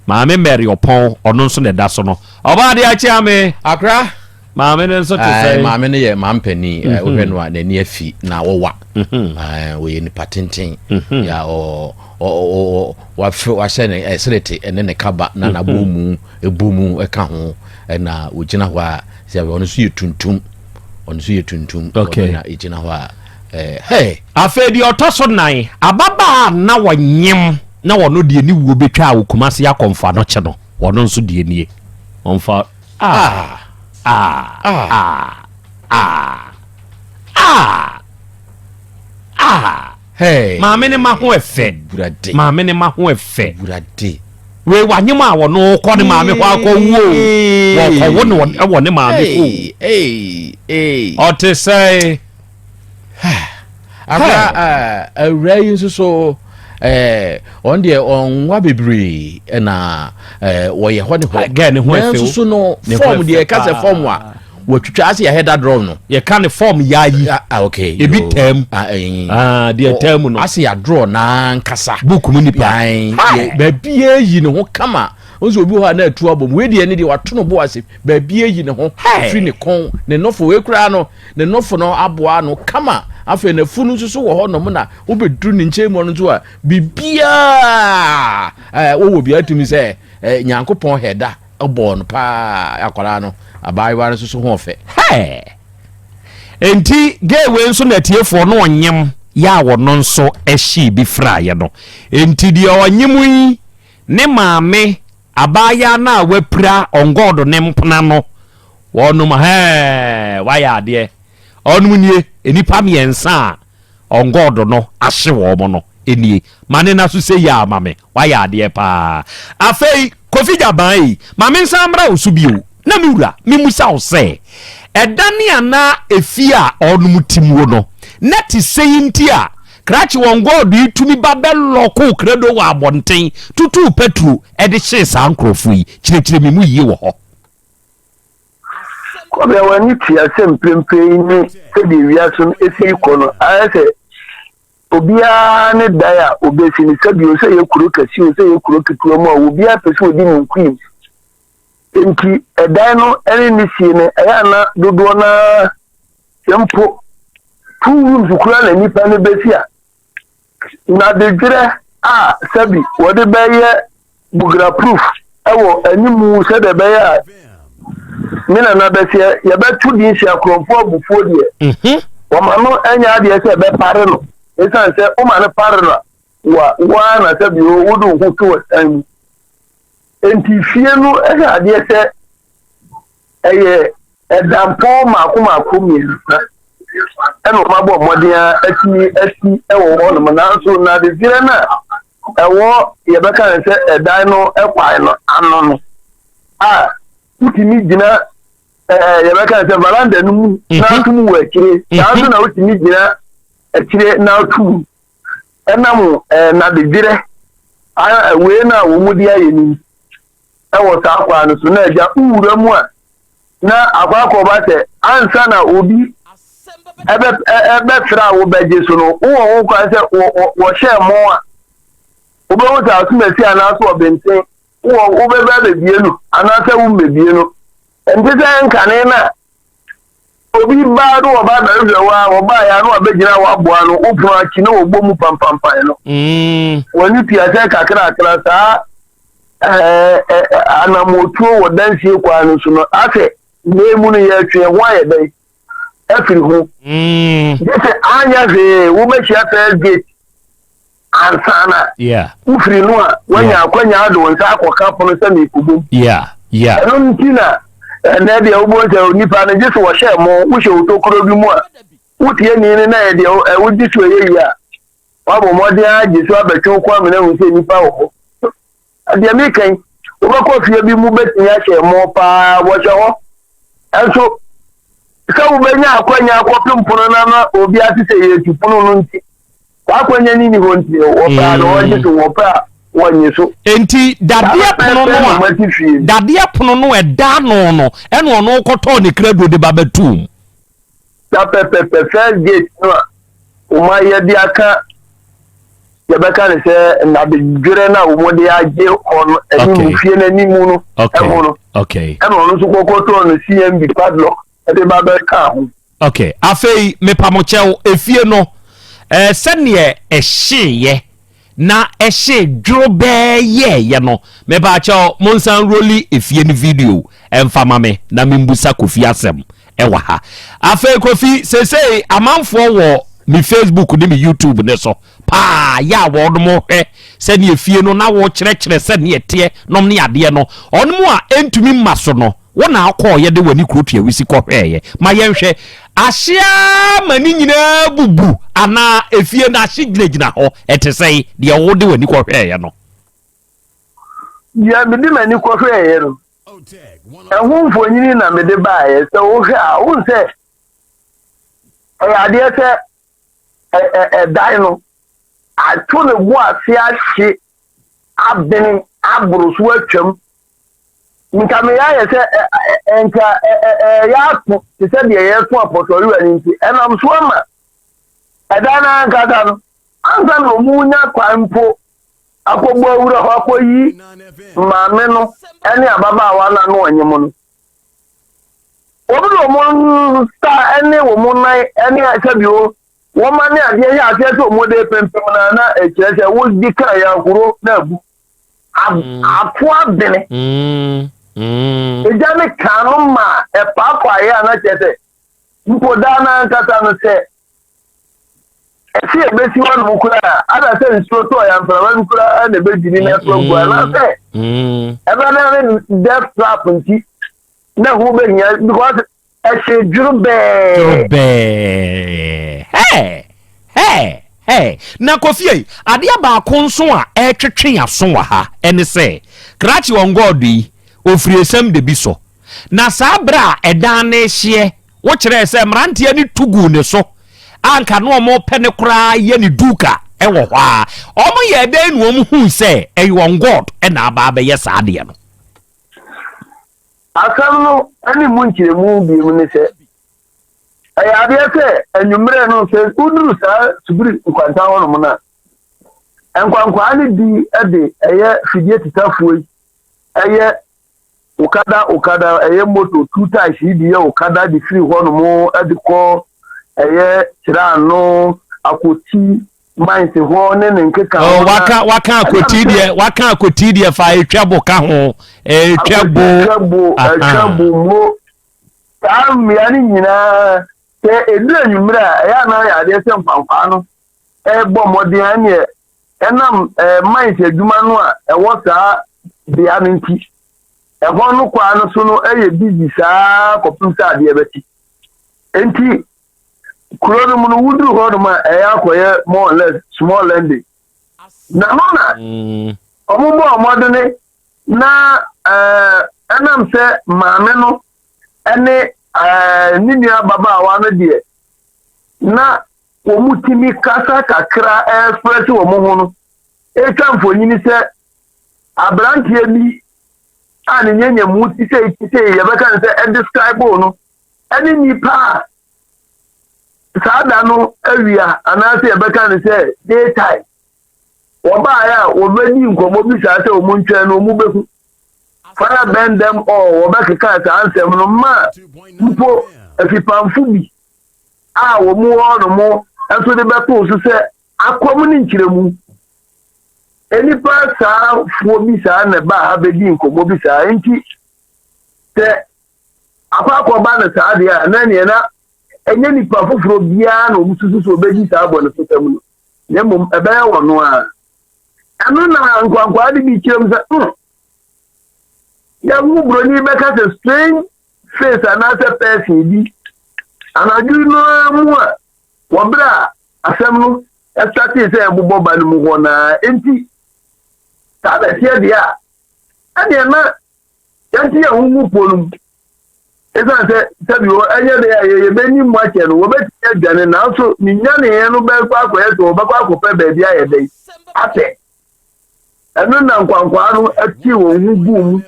Maame Mary Ɔpɔn, ɔno nso na ɛda so no. Ɔbaa adeɛ akye ame. Akra. Maame no nso te sɛn? Maame no yɛ mampanin. Mhm. Wohwɛ no a n'ani afi na ɔwa. Mhm. Ɔyɛ nipa tenten. Mhm. Ya ɔ ɔ wafe wahyɛ ne ɛserete ne ne kaba na n'abɔ mu ebu mu ɛka ho ɛna ogyina hɔ a sɛ ɔno nso yɛ tuntum. Ɔno nso yɛ tuntum. Okay. Ɔno na egyina hɔ a ɛɛ hey. Afei deɛ ɔtɔ so nan, ababaa a na ɔnyem na ɔno deɛ ne wuo bɛtwaa wɔ Kumasi akɔmfoanɔkye no, ɔno nso deɛ nie. Ɔmfa ah ah ah ah ah ah. Hey. Maame ne ma ho ɛfɛ. Maame ne ma ho ɛfɛ. Wurade. Wei wanyem a wɔno kɔ ne maame hɔ akɔ wuo. Wɔkɔwo no wɔ ne maame hɔ. Ɔte sɛ. Akora awura yi nso so ɔn deɛ ɔnwa bebree na wɔyɛ hɔ ne hɔ. Gɛɛ ne ho ɛfɛ o. Nanso so no fɔm deɛ ɛka sɛ fɔm a wɔtwitwa ase yɛ header draw no. Yɛka ne fɔm yaayi. Ah okay. Ebi tɛm. Ah deɛ tɛm no. Ase yɛ draw n'ankasa. Book mu nipa. Baabi eyi ne ho kama. Nso obi hɔ a na atu abom. Wei deɛ ne deɛ wato no bo ase. Baabi eyi ne ho. Firi ne kɔn ne nofo wei koraa no. Ne nofo no aboa ano kama. Afei n'afunu nso so wɔ hɔnom na wobɛduru ne nkyɛn mu no nso a, biribiara wɔwɔ biara tumi sɛ Nyankopɔn hɛda bɔɔ no paa akwadaa no, abaayewa no nso so ho ɔfɛ. Hɛɛ! Enti gay wei nso na atiefoɔ no ɔnyem yɛ a ɔno nso hyee bi fraeɛ no. Enti deɛ ɔnyem yi ne maame Abaayaa no a wapira ɔngɔɔdo ne mpena no, wɔnom hɛɛ, wayɛ adeɛ. Ɔnom nie, nnipa mmiɛnsa a ɔngɔɔdo no ahye wɔn no nie. Ma ne na so sei a ma me, wayɛ adeɛ paa. Afei, Kofi Gyaban ei, ma me nsan mmra wo so bio. Na me wura, memmisa wo sɛ, ɛdane anaa efie a ɔnom te muo no, na te sei nti a Krakye wɔn God yi tumi ba bɛ lɔkoo krado wɔ abɔnten tutuu pɛtro de hyee saa nkorɔfoɔ yi. Kyerɛkyerɛ me mu yie wɔ hɔ. Kɔbea w'ani tua sɛ mprempren yi ne sɛdeɛ wiase no si rekɔ no, ayɛ sɛ obiara ne dan a obesi no, sɛbi o, sɛ ɛyɛ kuro kɛse o, sɛ ɛyɛ kuro ketewa mu a, obiara pɛ sɛ odi ne nkonim. Enti ɛdan no ne ne sie no, ɛyɛ a na dodoɔ no ara Sɛ mpo two rooms koraa na nipa no besi a, nnadedwerɛ a sɛbi wɔde bɛyɛ bugra proof wɔ animu sɛdeɛ ɛbɛyɛ a me nana bɛseɛ yɛbɛto din si akorɔmfoɔ abufuo deɛ mhm. wɔma no nyɛ adeɛ sɛ ɛbɛpare no ɛsiane sɛ woma no pare no a wa woa na sɛbi wode wo ho to wɔ san mu enti fie no ɛyɛ adeɛ sɛ Ɛyɛ ɛdampɔn mmaako mmaako mmiɛnsa ɛna wɔn abɔ mmɔden a atumi asi wɔ hɔnom nanso nnadedwerɛ no a ɛwɔ yɛbɛka no sɛ ɛdan no kwan no ano no a wotumi gyina ɛɛ yɛbɛka no sɛ veranda no mu mhm. na ato mu wɔ akyire saa nso na wotumi gyina akyire na ato mu ɛnam ɛɛ nnadedwerɛ a wei no a wɔn de ayɛ no wɔ saa kwan no so na agya wowura mu a na akɔ akɔba sɛ ansa na obi ɛbɛfrɛ a wobɛgye so no wowɔ ho kwan sɛ wɔhyɛ mo a wobɛhu sɛ asomasi anaasɛ ɔbenten wowɔ wobɛbɛ abɛbie no anaasɛ wommɛbie no ɛnte sɛ nkane no a Obi baa no wɔba abɛhwehwɛ wo a, wɔbaeɛ a na wabɛgyina w'aboa ano, wo pono akyi na wɔbɔ mu pampampan no. Mm. W'ani tua sɛ kakrakra saa ɛɛ anammɔtuo wɔ dansie kwan no so no asɛ mmee mu no yɛtwe ho ayɛ dɛn afiri ho. Mm. Gye sɛ anyɛ hwee wobɛhyia first gate ansa na wofiri no a woanya akwanya ade wo nsa akɔka pono sɛ merekɔbom. Ɛno nti na ɛnɛ deɛ wobɛhu sɛ onipa no gye sɛ wɔhyɛ mo wohyɛ wo tokuro bi mu a wotie ni no na ɛyɛ deɛ wogye so ɛyɛ yie a woabɔ mmɔden agye so abɛtwe wo kɔn amena hu sɛ nnipa wɔ hɔ. Deɛ meka yi, wobɛkɔ fie bi mu bɛtumi ahyɛ mo paa wɔhyɛ hɔ ɛnso sɛ wobɛnya akwanya akɔpem pono no ama obi ate sɛ yɛtu pono no nti Saa akwanya no nni hɔ nti, wɔpɛ a na wɔgye so, wɔpɛ a wɔnnye so. Enti dadeɛ pono no a dadeɛ pono no ɛda ano no ɛna ɔno kɔtɔɔ ne krado de ba bɛtum. Sa pɛpɛpɛ first gate no a wɔn ayɛ de aka yɛbɛka no sɛ nnadedwerɛ no a wɔde agye hɔ no anim fie no anim no ɛho no ɛna ɔno nso kɔkɔtɔɔ no CMB padlock ɛde ba bɛkaa ho. Ok, afei mepamokyɛw, efie no eh, sɛdeɛ ɛhyeeɛ na ɛhyee dworobɛɛ yɛɛyɛ no, mepaakyɛw monsan roli efie no video ɛmfa ma me na membusa Kofi asɛm ɛwɔ ha. Afei Kofi, seesei amanfoɔ wɔ me Facebook ne me YouTube ne so paa yɛ a wɔnom hwɛ sɛdeɛ efie no na wokyerɛkyerɛ sɛdeɛ ɛteɛ nom ne adeɛ no, ɔnom a ɛntumi mma so no, Wo na wokɔeɛ de w'ani kuro tuawisi kɔhwɛeɛ. Ma yɛnhwɛ. Ahye ara ma ne nyinaa bubu anaa efie no ahye gyinagyina hɔ? Ɛte sɛn, deɛ wode w'ani kɔhwɛeɛ no? Deɛ mede m'ani kɔhwɛeɛ no, ɛho mfonini na mede baeɛ. Sɛ wohwɛ a, wohu sɛ ɛyɛ adeɛ sɛ ɛdan no ato ne bo ase ahye abene aboro so atwam. Nka meyɛ ayɛ sɛ nka ɛyɛ ato te sɛ deɛ yɛto apɔtɔwewa no nti, ɛnam so ama ɛdan no ankasa no, ansa na wɔn nya kwan mpo akɔbɔ awura hɔ akɔyi maame no ne ababaawa no ano ɔnyem no. Wɔn de wɔn nsa ne wɔn nan ne sɛbio wɔn ane adeɛ hyɛ aseɛ sɛ wɔn de pempem na na ɛkyerɛ sɛ wodi kan yɛ ahuro na abu. Ato abene. Egya ne kan no ma ɛpaapaeɛ a na kyerɛ sɛ mpo daa no ankasa no sɛ ɛsɛ yɛbɛsi hɔ nom koraa ada sɛ nsuo tɔɔ yɛ mframa bi koraa na ɛbɛdwiri na ɛso agu anaasɛ ɛbɛda ne death trap nti na ho bɛhia because ɛhyɛ dworo bɛɛ. Dworo bɛɛ. Hɛɛ! Hɛɛ! Hɛɛ! Na Kofi ei, adeɛ baako nso a ɛretwetwe aso wɔ ha ne sɛ, Krakye Ɔngɔɔdo yi, ɔfiri esiam da bi so. Na saa berɛ a ɛdan no rehyeɛ, wokyerɛɛ sɛ mmeranteɛ no tu guu ne so a anka na wɔrepɛ no koraa yɛ ne duka wɔ hɔ ara. Wɔyɛɛ dɛn na wɔhui sɛ ɛyɛ Ɔngɔɔd na aba abɛyɛ saa adeɛ no? Asɛm no ne mu nkyerɛmu bio ne sɛ, ɛyɛ adeɛ sɛ anwummerɛ no sɛ woduru saa Subiri nkwanta hɔnom no a, nkwankwaa no bi de ɛyɛ fidie tetafoɔ yi ɛyɛ okada okada ɛyɛ moto two tyres yi bi yɛ okada de firi hɔnom de kɔ ɛyɛ Kyerɛano, Akoti, mines hɔ ne ne nkeka ho. Oh, waka waka akoti deɛ waka akoti deɛ fa etwa bo ka ho etwa bo etwa bo etwa bo mo saa mmea no nyinaa sɛ edu anwummerɛ a ɛyɛ anan yɛ adeɛ sɛ nkwankwaa no ɛrebɔ mmɔden ɛneɛ ɛnam ɛɛ mines adwuma no a ɛwɔ saa bea no nti ɛhɔ no kwaa no so no ɛyɛ busy saa kɔpem sɛ adeɛ bɛkye nti kuro no mu no woduru hɔ nom a ɛyɛ akɔyɛ more or less small landing na hɔ na wɔn bɔ mmɔdene na ɛɛ ɛnam sɛ maame no ɛne ɛɛ ne nua ababaawa no deɛ na wɔn tumi kasa kakra ɛɛfrɛ sɛ wɔn ho no etwa mfonini sɛ aberanteɛ bi a ne nyɛnyɛmu ti sɛ ti sɛ yɛbɛka no sɛ ɛdescribe no ɛne nnipa a saa da no awia anaasɛ yɛbɛka no sɛ day time wɔbaeɛ a wɔbɛdi nkɔmmɔ bi saa sɛ wɔn ntwɛn no wɔn bɛhu fire burn them all wɔbɛkeka saa nsɛm no ma mpo afipamfo bi a wɔn wɔ no mo nso de bɛtoo so sɛ akɔm ne nkyerɛmu nnipa saa foɔ bi saa na ɛbaa ha bɛdi nkɔmmɔ bi saa nti sɛ akɔ akɔba no saa deɛ a, na neɛ na ɛnyɛ nipa foforɔ biara na wɔn susu sɛ ɔbɛdi saa bɔnefosɛm no, na mmom ɛbɛyɛ wɔn a. Ɛno na nkwankwaa de bi kyerɛ mu sɛ, hmm, yɛho buroni bɛka sɛ strange face anaasɛ person bi anadwo no ara mu a wɔberɛ a asɛm no ɛsatee sɛ ɛbobɔ ba no mu hɔ naa enti saa bɛteɛ deɛ a ɛneɛ na Yɛnte yɛn ho ngu po no mu. Esiane sɛ sɛbi wɔ ɛnyɛ dɛ a yɛbɛni mu akyɛ no, wɔbɛtumi adwane, nanso ne nyaneeɛ no bɛkɔ akɔyɛ sɛ wɔbɛkɔ akɔpɛ baabi ayɛ dɛn atɛ. Ɛno na nkwankwaa no tee wɔn ho guu mu.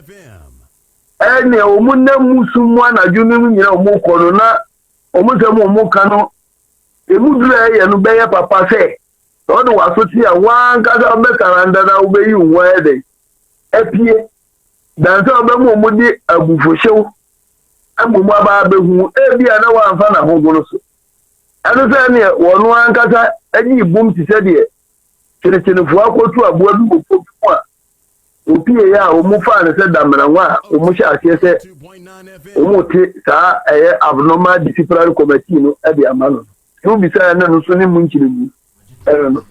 Ɛnea wɔn nam mu sum mu anadwo no nyina wɔn kɔ no, na wɔn nsɛm wɔn ka no, emu duru a ɛyɛ no bɛyɛ papa sɛ. Sɛ wode w'aso te a, w'ankasa wobɛsaranda na wobɛyi wo ho ayɛ dɛn? Apue. Dan sɛ wobɛma wɔn de abufuhyew mmom aba abɛhu, ebia na woamfa n'ahogono so. Ɛno sɛ ɛneɛ wɔn ankasa gyee bum te sɛ deɛ kyenekyenefoɔ akɔtu aboa bi wɔ po bi mu a wɔpieeɛ a wɔfaa no sɛ damena a wɔhyɛ aseɛ sɛ wɔte saa ɛyɛ abnormal disciplinary committee no de ama no. Sɛ wobisa ɛne no so ne mu nkyerɛmu ɛno no.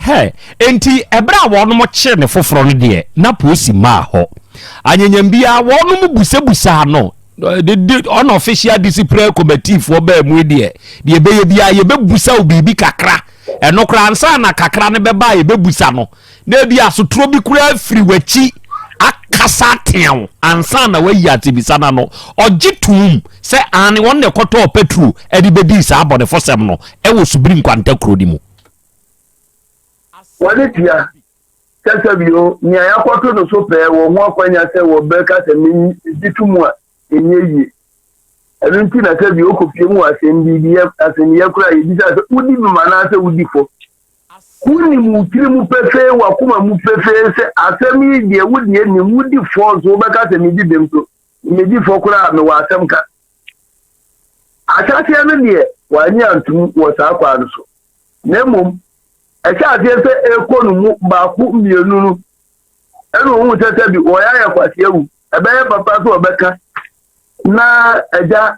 Hɛ! Enti ɛberɛ a wɔnom kyee no foforɔ no deɛ, na polisi mmaa hɔ. Anyanyam biara, wɔnom busabusaa no. The, the unofficial disciplinary committee foɔ baa mu yi deɛ, deɛ ɛbɛyɛ biara, yɛbɛbusa wo biribi kakra. Ɛno koraa, ansa na kakra no bɛba a yɛbɛbusa no, na ebi asotorɔ bi koraa firi w'akyi akasa atea wo ansa na wayi asɛmmisa no ano. Ɔgye toom sɛ aane, wɔn na ɛkɔtɔɔ pɛtro de bɛdii saa abɔnefosɛm no wɔ Subiri Nkwanta kuro no mu. Wɔde tua sɛ sɛbio nea yɛakɔto no so pɛɛ wɔ ho akwanya sɛ wɔbɛka sɛ migye to mu a ɛnyɛ yie. Ɛno nti na sɛbio wokɔpie mu wɔ asɛm bi bi asɛnniyɛ koraa a yɛbisa sɛ wodi bem anaasɛ wodi fɔ. Wonim wo tiri mu pefee, w'akoma mu pefee sɛ asɛm yi deɛ wo deɛ nim, wodi fɔ nso wobɛka sɛ medi bem so, medi fɔ koraa a mewɔ asɛm ka. Ahyɛaseɛ no deɛ wannye antom wɔ saa kwan no so. Na mmom ɛhyɛ aseɛ sɛ ɛrekɔ no mu baako mmienu no, ɛna ohuu sɛ sɛbi wɔyɛ ayɛ kwasi awu, ɛbɛyɛ papa sɛ ɔbɛka na agya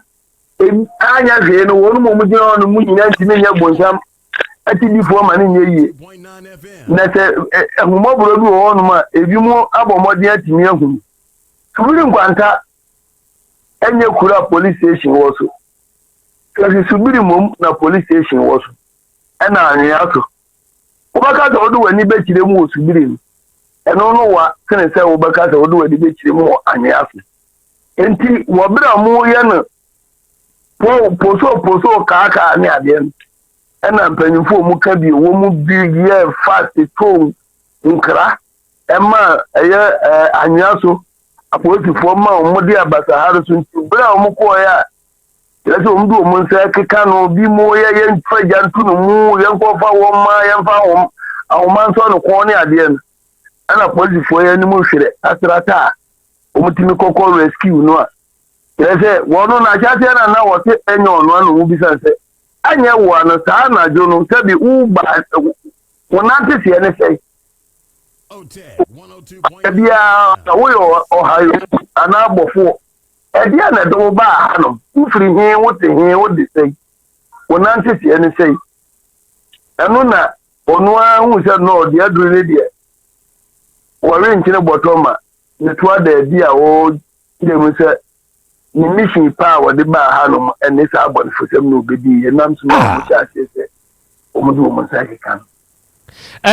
anyɛ hwee no wɔn mu gyina hɔ no mu nyinaa ntumi nyɛ bonsam atidifoɔ ma no nyɛ yie. Na sɛ ahummɔborɔ bi wɔ hɔnom a ebi mu abɔ mmɔden atumi ahunu. Subiri Nkwanta ɛnyɛ kuro a police station wɔ so. Sɛ Subiri mmom na police station wɔ so ɛna anwea so. Wobɛka sɛ wode w'ani bɛkyerɛ mu wɔ Subiri no, ɛno no wa sene sɛ wobɛka sɛ wode w'ani bɛkyerɛ mu wɔ anwea so. Enti wɔ berɛ a wɔyɛ no po posoo posoo kaakaa ne adeɛ no, ɛna mpanyinfoɔ a wɔka bi wɔn mu bi yɛ fast too nkra ɛma ɛyɛ ɛɛ anwea so apolisifoɔ ma wɔn de abasahare so nti berɛ a wɔn kɔɔɛ a kyerɛ sɛ wɔn de wɔn nsa keka no bi mu yɛ yɛnfa gya nto no mu yɛnkɔfa wɔn ma yɛnfa wɔn ahoma nsɔ no kɔn ne adeɛ no ɛna apolisifoɔ yɛ anim hwerɛ asrata a wɔtumi kɔkɔ rescue no a kyerɛ sɛ wɔn no n'ahyɛaseɛ na na wɔte ɛnyɛ ɔno ano mu bisa sɛ anyɛ wo ano saa anadwo no sɛbi woba wo nante seɛ ne sɛe biara woyɛ ɔhayo anaa bɔfoɔ ɛdeɛ na ɛde wo baa hanom wofiri he wote he wode sɛi wo nante seɛ ne sɛi ɛno na ɔno ara hu sɛ no deɛ aduru ne deɛ wɔrenkyene bɔtɔ ma ne to ada adi a ɔkyerɛ mu sɛ ne mission pa a wɔde baa hanom ne saa abɔnefosɛm na obedii ɛnam so ma ah. wɔhyɛ aseɛ sɛ wɔde wɔn nsa keka no.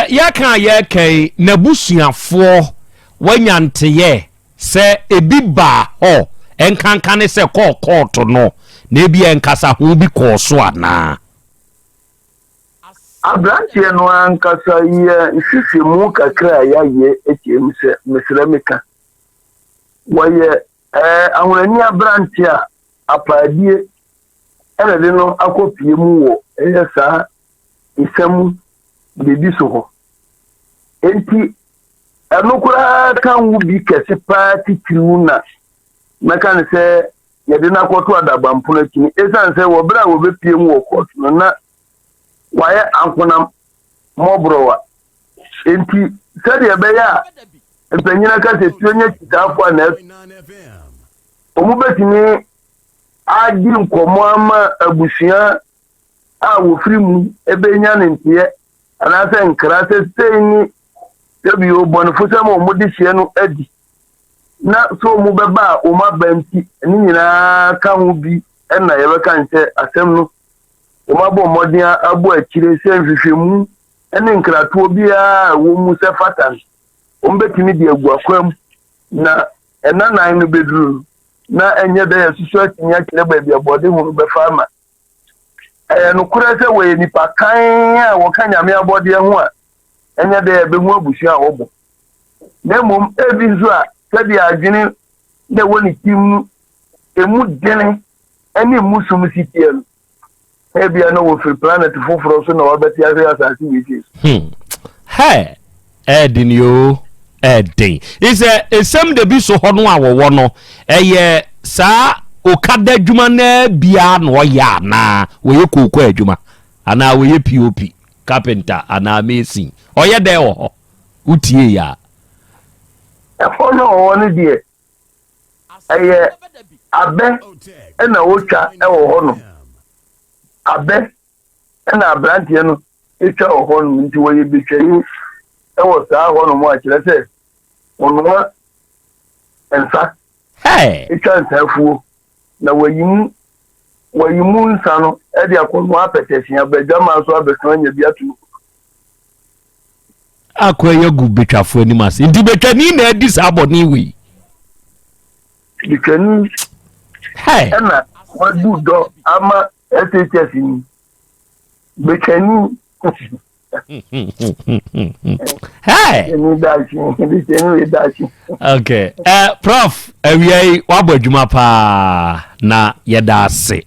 Yɛka a yɛreka yi, n'abusuafoɔ wanya nteyɛ sɛ ebi baa hɔ nkanka ne sɛ kɔɔ kɔɔto no na ebi nkasaho bi kɔɔ so anaa? Aberanteɛ no ankasa yɛ nhwehwɛmu kakra a yɛayɛ kyerɛ mu sɛ, mesrɛ meka, wɔyɛ ɛɛ ahonani aberanteɛ a apaadie ɛna de no akɔpie mu wɔ ɛyɛ saa nsa mu biribi so hɔ. Enti ɛno koraa ka ho bi kɛse paa titiriw na mɛka no sɛ yɛde no akɔto adabampono akyi no, esiane sɛ wɔ bere a wɔbepue mu wɔ kɔɔto no na wayɛ ankonam mmɔborɔwa. Enti sɛdeɛ ɛbɛyɛ a mpanyin aka sɛ tuo nyɛ kyitaafo a na wɔbɛtumi adi nkɔmmɔ ama abusua a wɔfiri mu bɛnya ne nteɛ anaasɛ nkra sɛ sei ne sɛbio bɔnefosɛm a wɔde hyɛ no adi na sɛ wɔn bɛba a wɔn aba nti ne nyinaa ka ho bi na yɛbɛka ne sɛ asɛm no wɔn abɔ mmɔden abɔ akyire sɛ nhwehwɛmu ne nkratoɔ biara a ɛwɔ mu sɛ fata no wɔn bɛtumi de agu akwan mu na ɛna nan no bɛduru no na ɛnyɛ dɛ yɛsoso atumi akyerɛ baabi a bɔde ho no bɛfa ama Ɛyɛ nokorɛ sɛ wɔyɛ nnipa kann a wɔka Nyame abɔdeɛ ho a ɛnyɛ dɛ yɛbɛhu abusua a wɔbɔ. Na mmom ebi nso a sɛdeɛ adwene na ɛwɔ ne tirim no emu dene ne emu sum si teɛ no. Ebia na wɔfiri planet foforɔ so na wɔabɛte ahwe asase wei so. Hɛ, ɛɛden yoo, ɛɛden. Sɛ esɛm da bi so hɔ no a wɔwɔ no, ɛyɛ saa okada adwuma no biara na ɔyɛ anaa wɔyɛ kooko adwuma anaa wɔyɛ POP, carpenter anaa mason. Ɔyɛ dɛn wɔ hɔ? Wotie yɛ a. Ɛhɔ no ɔwɔ no deɛ, ɛyɛ abɛ na wɔtwa wɔ hɔ nom. Abɛ na aberanteɛ no twa wɔ hɔ nom nti wɔyɛ betwani wɔ saa hɔ nom a kyerɛ sɛ wɔnoa nsa, twa nsa afuo na wɔyi mu wɔyi mu nsa no de akɔnoa apɛtɛhye aba adwaman so abɛso anya bi ato no. Akɔ ɛyɛ gu betwafoɔ anim ase nti betwani na adi saa bɔne wei. Betwani ɛna wadu dɔ ama SHS ni betwani. Hey. Okay. Prof, awia yi wabɔ adwuma paa na yɛda ase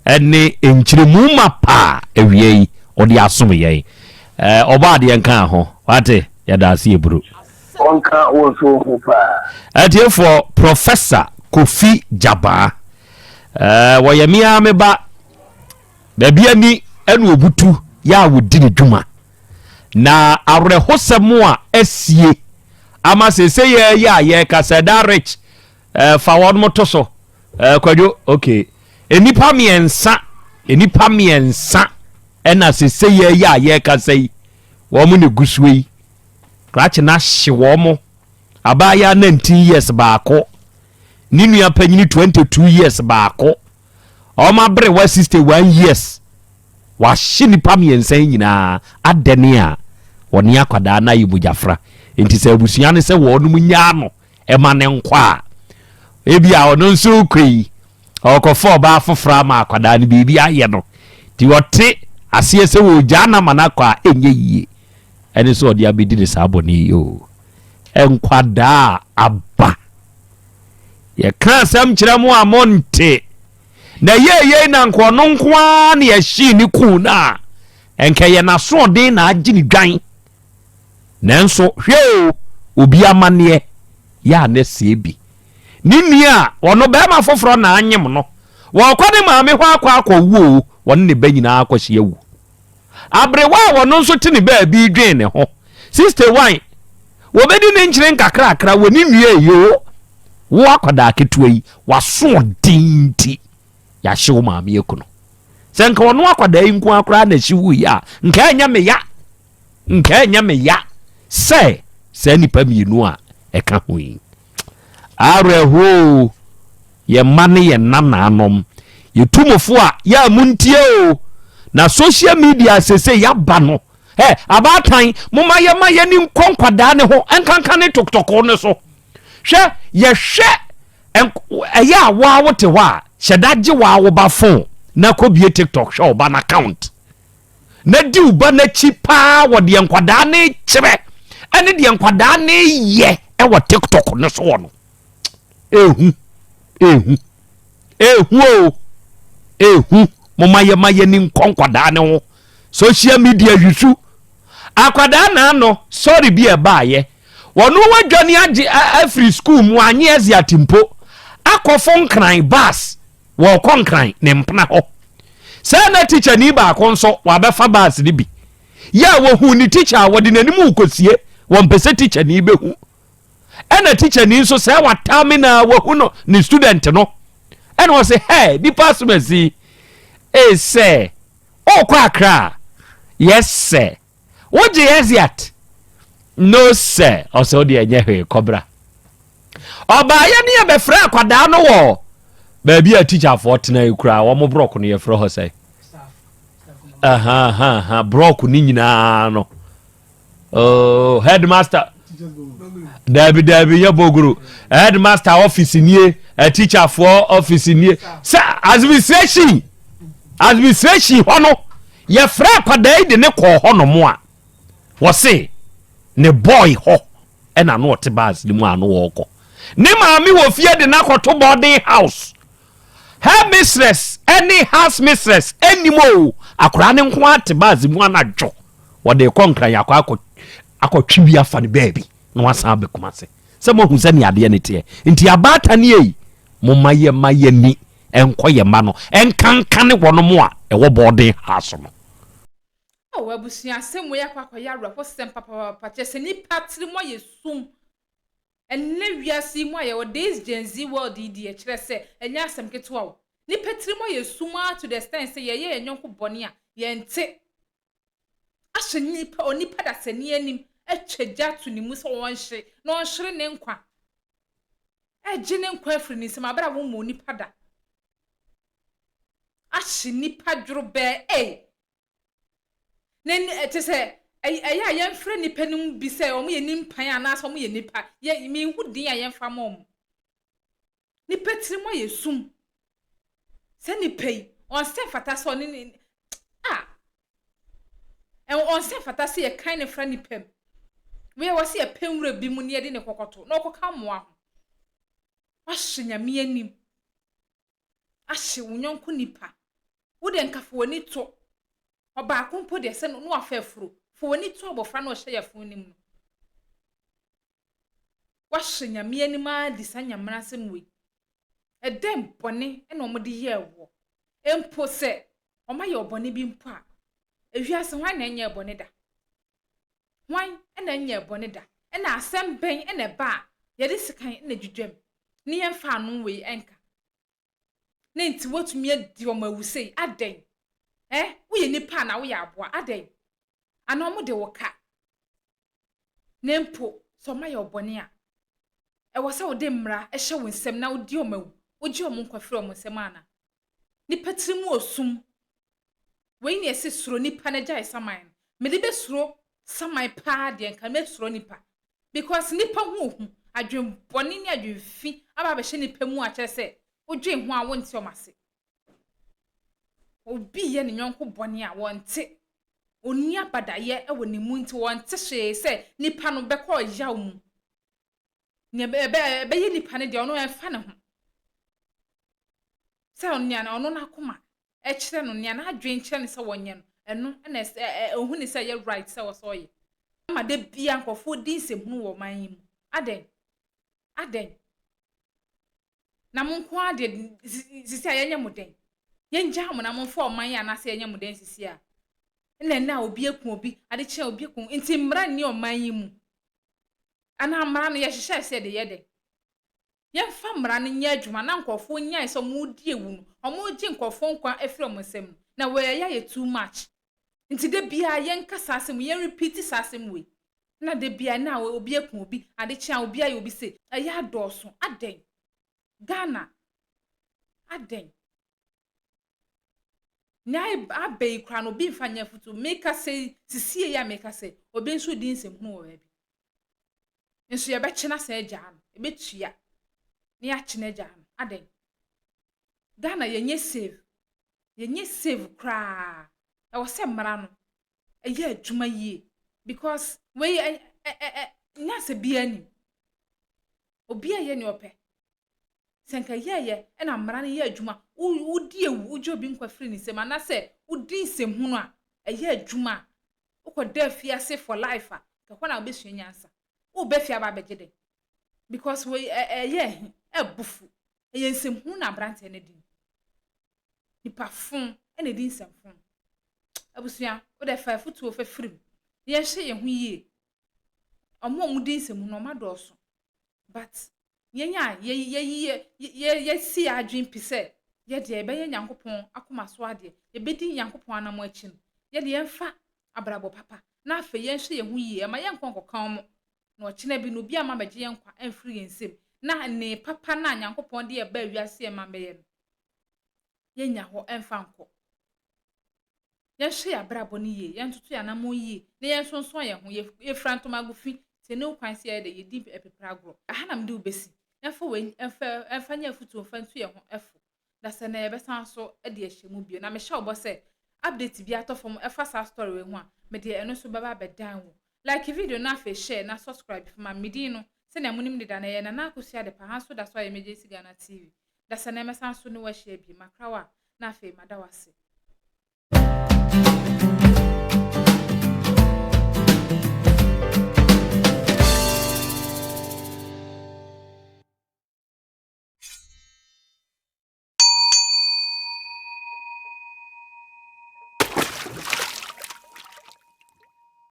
ɛne nkyerɛmu ma paa awia yi ɔde asom yɛn. Ɔbɔ adeɛ nka ho wate yɛda ase eburu. Ɔnka wo nso ho paa. Atiefoɔ, Professor Kofi Gyabaa, wɔyɛ me ara me ba. Baabi ani ɛna obutu yɛ a wɔdi ne dwuma. Na awerɛhosɛm a asie ama sese yɛ yɛ a yɛreka sɛ da rich fa wɔn to so. Kwadwo, okay. Nnipa mmiɛnsa, nnipa mmiɛnsa ɛna sese yɛ yɛ a yɛrekasa yi wɔn na egu so yi. Krakye no ahye wɔn. Abaayewa 19 years baako, ne nua panyini 22 years baako. Wɔn aberewa 61 years. Wahye nnipa mmiɛnsa yi nyinaa adɛne a wɔne akwadaa no ayɛ mogyafra. Nti sɛ abusua no sɛ wɔnom nyaa no ɛma ne nkɔ a, ebi a ɔno nso rekɔ yi, ɔrekɔfa ɔbaa foforɔ ama akwadaa no biribi ayɛ no. Nti ɔte aseɛ sɛ wɔgyaa no ama no akɔ a ɛnyɛ yie. Ɛne sɛ ɔde abɛdi ne saa bɔne yi o. Nkwadaa aba. Yɛka asɛm kyerɛ mo a monte. Na ɛyɛɛ yei na nka ɔno nko ara na yɛhyee ne kuu no a, nka ɛyɛ n'asoɔden na agye ne dwan. Nanso hwɛ o, obi amanneɛ yɛ a na ɛsɛe bi. Ne nua a ɔno barima foforɔ na anyem no, wɔrekɔ ne maame hɔ akɔ akɔwo o, wɔne ne ba nyinaa akɔhyia awu. Aberewa a ɔno nso te ne baabi redwen ne ho. 61, Wɔbɛdi ne nkyene nkakrakra wɔ ne nua yi o. Wo akwadaa ketewa yi, w'asoɔden nti, yɛahye wo maame aku no. Sɛ nka ɔno akwadaa yi nko ara koraa na ɛhye wuiɛ a, nka ɛnyɛ me ya. Nka ɛnyɛ me ya sɛ saa nnipa mmienu a ɛka ho yi. Awerɛhoɔ o, yɛn mma ne yɛn nanaanom. Yɛtu mo fo a, yɛ a montie o. Na social media sese yɛaba no, ɛ abaatan, momma yɛma yɛni nkɔ nkwadaa ne ho, nkanka ne tokotoko no so. Hwɛ, yɛhwɛ ɛyɛ a waa wote hɔ a, hyɛ da gye waa wo ba phone na kɔbie TikTok hwɛ wo ba no account. Na di wo ba no akyi paa wɔ deɛ nkwadaa no kyerɛ ɛne deɛ nkwadaa no yɛ ɛwɔ TikTok no soɔ no. Ehu, ehu, ehu o, ehu. Moma yɛma yɛni nkɔ nkwadaa no ho. Social media yusu. Akwadaa na ano sɔre bi ɛbaayɛ. Wɔn wadwane agye afiri sukuu mu anye ɛze mpo akɔfo nkran bus wɔrekɔ nkran ne mpena hɔ. Sɛ na tikyani baako nso wabɛfa bus no bi. Yɛ a wɔhu ne tikya a wɔde n'anim rekɔsie, wɔmpɛ sɛ tikyani bɛhu. Ɛna tikyani nso sɛ wataa me na wahu no ne student no. Ɛna ɔse, hɛ, nipa asomasi, ee sɛ, ɔrekɔ Accra? Yes sir. Wogye Eziat? No sir. Ɔsɛ wo deɛ ɛnyɛ hwee, kɔbra. Ɔbaayɛ ne yɛbɛfrɛ akwadaa no wɔ baabi a tikyafoɔ tena yi koraa, wɔn brɔko no yɛfrɛ hɔ sɛ brɔko no nyinaa no. Oh, headmaster. Dabi dabi yɛ bogoro. Headmaster office nie, a teacherfoɔ office nie. Sɛ administration, administration hɔ no, yɛfrɛ akwadaa yi de ne kɔɔ hɔ nom a, wɔse ne boy hɔ ɛna no ɔte bus no mu a no wɔkɔ. Ne maame wɔ fie de no akɔto boarding house. Headmistress ne house mistress nnim o, akwadaa no nko ara te bus mu anadwo, wɔde rekɔ Nkran akɔ akɔ akɔtwe bi afa no baabi na wasan aba Kumase. Sɛ moahu sɛnea adeɛ no teɛ. Nti abaatan ei, momma yɛmma yɛni nkɔ yɛn mma no nkankane wɔnom a ɛwɔ boarding house no. Oh abusua asɛm wei akɔ akɔyɛ awerɛhosɛm papapapa kyerɛ sɛ nipa tirim ayɛ sum Ɛnnɛ wiase yi mu a yɛwɔ this Gen Z world yi deɛ kyerɛ sɛ ɛnyɛ asɛm ketewa o. Nnipa tirim ayɛ sum ara to the extent sɛ yɛyɛ yɛn yɔnko bɔne a, yɛnte. Ahyɛ nnipa, onipa dasani anim atwa gya ato ne mu sɛ ɔnhye na ɔnhwere ne nkwa. Ɛregye ne nkwa afiri ne nsam abere a wommɔ onipa da. Ahye nnipa dworobɛɛ ei! Na ni, kyerɛ sɛ, ɛyɛ a yɛmfrɛ nnipa no mu bi sɛ wɔyɛ nimpan anaasɛ wɔyɛ nnipa. Yɛ, menhu din a yɛmfa ma wɔn. Nnipa tirim ayɛ sum. Sɛ nnipa yi, ɔnsɛ mfata sɛ ɔne ne, a, ɔnsɛ mfata sɛ yɛkan no fra nnipa mu. Wei ɛwɔ sɛ yɛpɛ nwura bi mu na yɛde ne kɔkɔto na ɔkɔka mmoa ho. Wahyɛ Nyame anim. Ahye wo yɔnko nipa. Wo deɛ nka fa w'ani to ɔbaako mpo deɛ sɛ no wafa afuro. Fa w'ani to abɔfra no a ɔhyɛ yafunu no mu no. Wahyɛ Nyame anim ara di saa Nyamena asɛm wei. Ɛdɛn bɔne na wɔde yɛɛ woɔ? Mpo sɛ wɔayɛ wo bɔne bi mpo a, ewiase hwan na ɛnyɛɛ bɔne da? Hwan na ɛnyɛɛ bɔne da? Ɛna asɛm bɛn na ɛba a yɛde sekan na edwidwam ne yɛmfa ano wei nka? Na enti woatumi adi wɔn awu sei? Adɛn? Eh? Woyɛ nipa anaa woyɛ aboa? Adɛn? Anaa wɔde wo ka? Na mpo sɛ wɔayɛ wo bɔne a, ɛwɔ sɛ wode mmara hyɛ wo nsam na wodi wɔn awu, wogye wɔn nkwa firi wɔn nsam anaa? Nipa tiri mu osum. Wei na yɛse suro nipa na gyae saman no. Mede bɛsuro saman paa deɛ nka mɛsuro nipa. Because nipa ho ohu, adwen bɔne ne adwen fi aba abɛhyɛ nipa mu a kyerɛ sɛ wodwen ho a wonte wɔn ase. Obi yɛ ne yɔnko bɔne a wɔnte. Onni abadayɛ wɔ ne mu nti wɔnte hwee sɛ nipa no bɛkɔ ɔyaw mu. Nea ɛbɛyɛ nipa no deɛ ɔno ɛmfa ne ho. Sɛ nea ɔno n'akoma kyerɛ no, nea n'adwene kyerɛ no sɛ wɔnyɛ no, ɛno na ɛsɛ ɛ ɔhu ne sɛ ɛyɛ right sɛ ɔsɛ ɔyɛ. Ama da biara nkurɔfoɔ di nsɛmhunu wɔ ɔman yi mu. Adɛn? Adɛn? Na mo nko ara deɛ sisi a yɛnyɛ mo dɛn? Yɛngyaa mo na momfa ɔman yi anaasɛ yɛnyɛ mo dɛn sisi a? Ɛna ɛnɛ a obi aku obi, ade kye a obi aku, nti mmara nni ɔman yi mu. Anaa mmara no yɛhyehyɛɛ sɛ yɛde yɛ dɛn? Yɛmfa mmara no nyɛ adwuma na nkurɔfoɔ nyae sɛ wɔredi awu no, wɔregye nkurɔfoɔ nkwa afiri wɔn nsam no, na wei ɛyɛ ayɛ too much. Nti da biara yɛnka saa asɛm wei, yɛn repeat saa asɛm wei. Na da biara na obi aku obi, ade kye a obi ayɛ obi sei, ɛyɛ adɔɔso, adɛn? Ghana, adɛn? Nea aba yi koraa no obi mfa nyɛ afotuo. Mekasa yi, sisie yi a mekasa yi, obi nso redi nsɛmhunu wɔ baabi. Nso yɛbɛkye no asan agyaa no. Yɛbɛtua na yɛakye no agyaa no. Adɛn? Ghana yɛnyɛ save. Yɛnyɛ save koraa. Ɛwɔ sɛ mmara no ɛyɛ adwuma yie because wei ɛ ɛ ɛ nyansa biara nim. Obi a ɛyɛ nea ɔpɛ. Sɛ nka ɛyɛɛyɛ na mmara no yɛ adwuma, wodi awu, wogye obi nkwa firi ne nsam, anaasɛ wodi nsɛmhunu a, ɛyɛ adwuma a, wokɔda afiase for life a, nka ɛhɔ na wobɛsua nyansa. Woba fie aba abɛgye dɛn? Because wei ɛyɛ ahi, ɛbo fu. Ɛyɛ nsɛmhunu na aberanteɛ no adi no. Nipa fon na ɛdi nsɛmfon. Abusua, wode fa afutuo fa firi mu. Na yɛnhwɛ yɛn ho yie. Wɔn a wɔdi nsɛmhunu, wɔn adɔɔso. But Yɛn a yɛyi yɛasi yɛn adwene pi sɛ yɛ deɛ yɛbɛyɛ Nyankopɔn akoma so adeɛ, yɛbɛdi Nyankopɔn anammɔn akyi no, yɛ deɛ yɛmfa abrabɔ papa na afei yɛnhwɛ yɛn ho yie mma yɛnkɔ nkɔka wɔn, na ɔkyena bi no obi amma ammɛgye yɛn nkwa amfiri yɛn nsam, na nnee papa no a Nyankopɔn de yɛn baa wiase sɛ yɛmma mmɛyɛ no, yɛnnya hɔ mfa nkɔ. Yɛnhwɛ yɛn abrabɔ no yie, yɛntoto yɛn anammɔn yie, na yɛnsonsono yɛn ho. Yɛfira ntomago fi, nti ɛnni ho kwan sɛ yɛyɛ dɛ, yɛdi apipire agorɔ. Ɛha na mede wo bɛsi. Yɛmfa wei mfa mfa nyɛ afotuo mfa ntu yɛn ho fo. Na sɛ nnɛ yɛbɛsan so de ahyɛ mu bio. Na mehyɛ wo bɔ sɛ update bi atɔ fam ɛfa saa story wei ho a, mede ɛno nso bɛba abɛdan wo. Like video no na afei share na subscribe fa ma me. Me din no, sɛnea monim deda no, ɛyɛ Nana Akosua Adepa, ha nso da so ayɛ Emergency Ghana TV. Dasani mɛsan so ne wo ahyia bio. Makra wo a, na afei mada wo ase.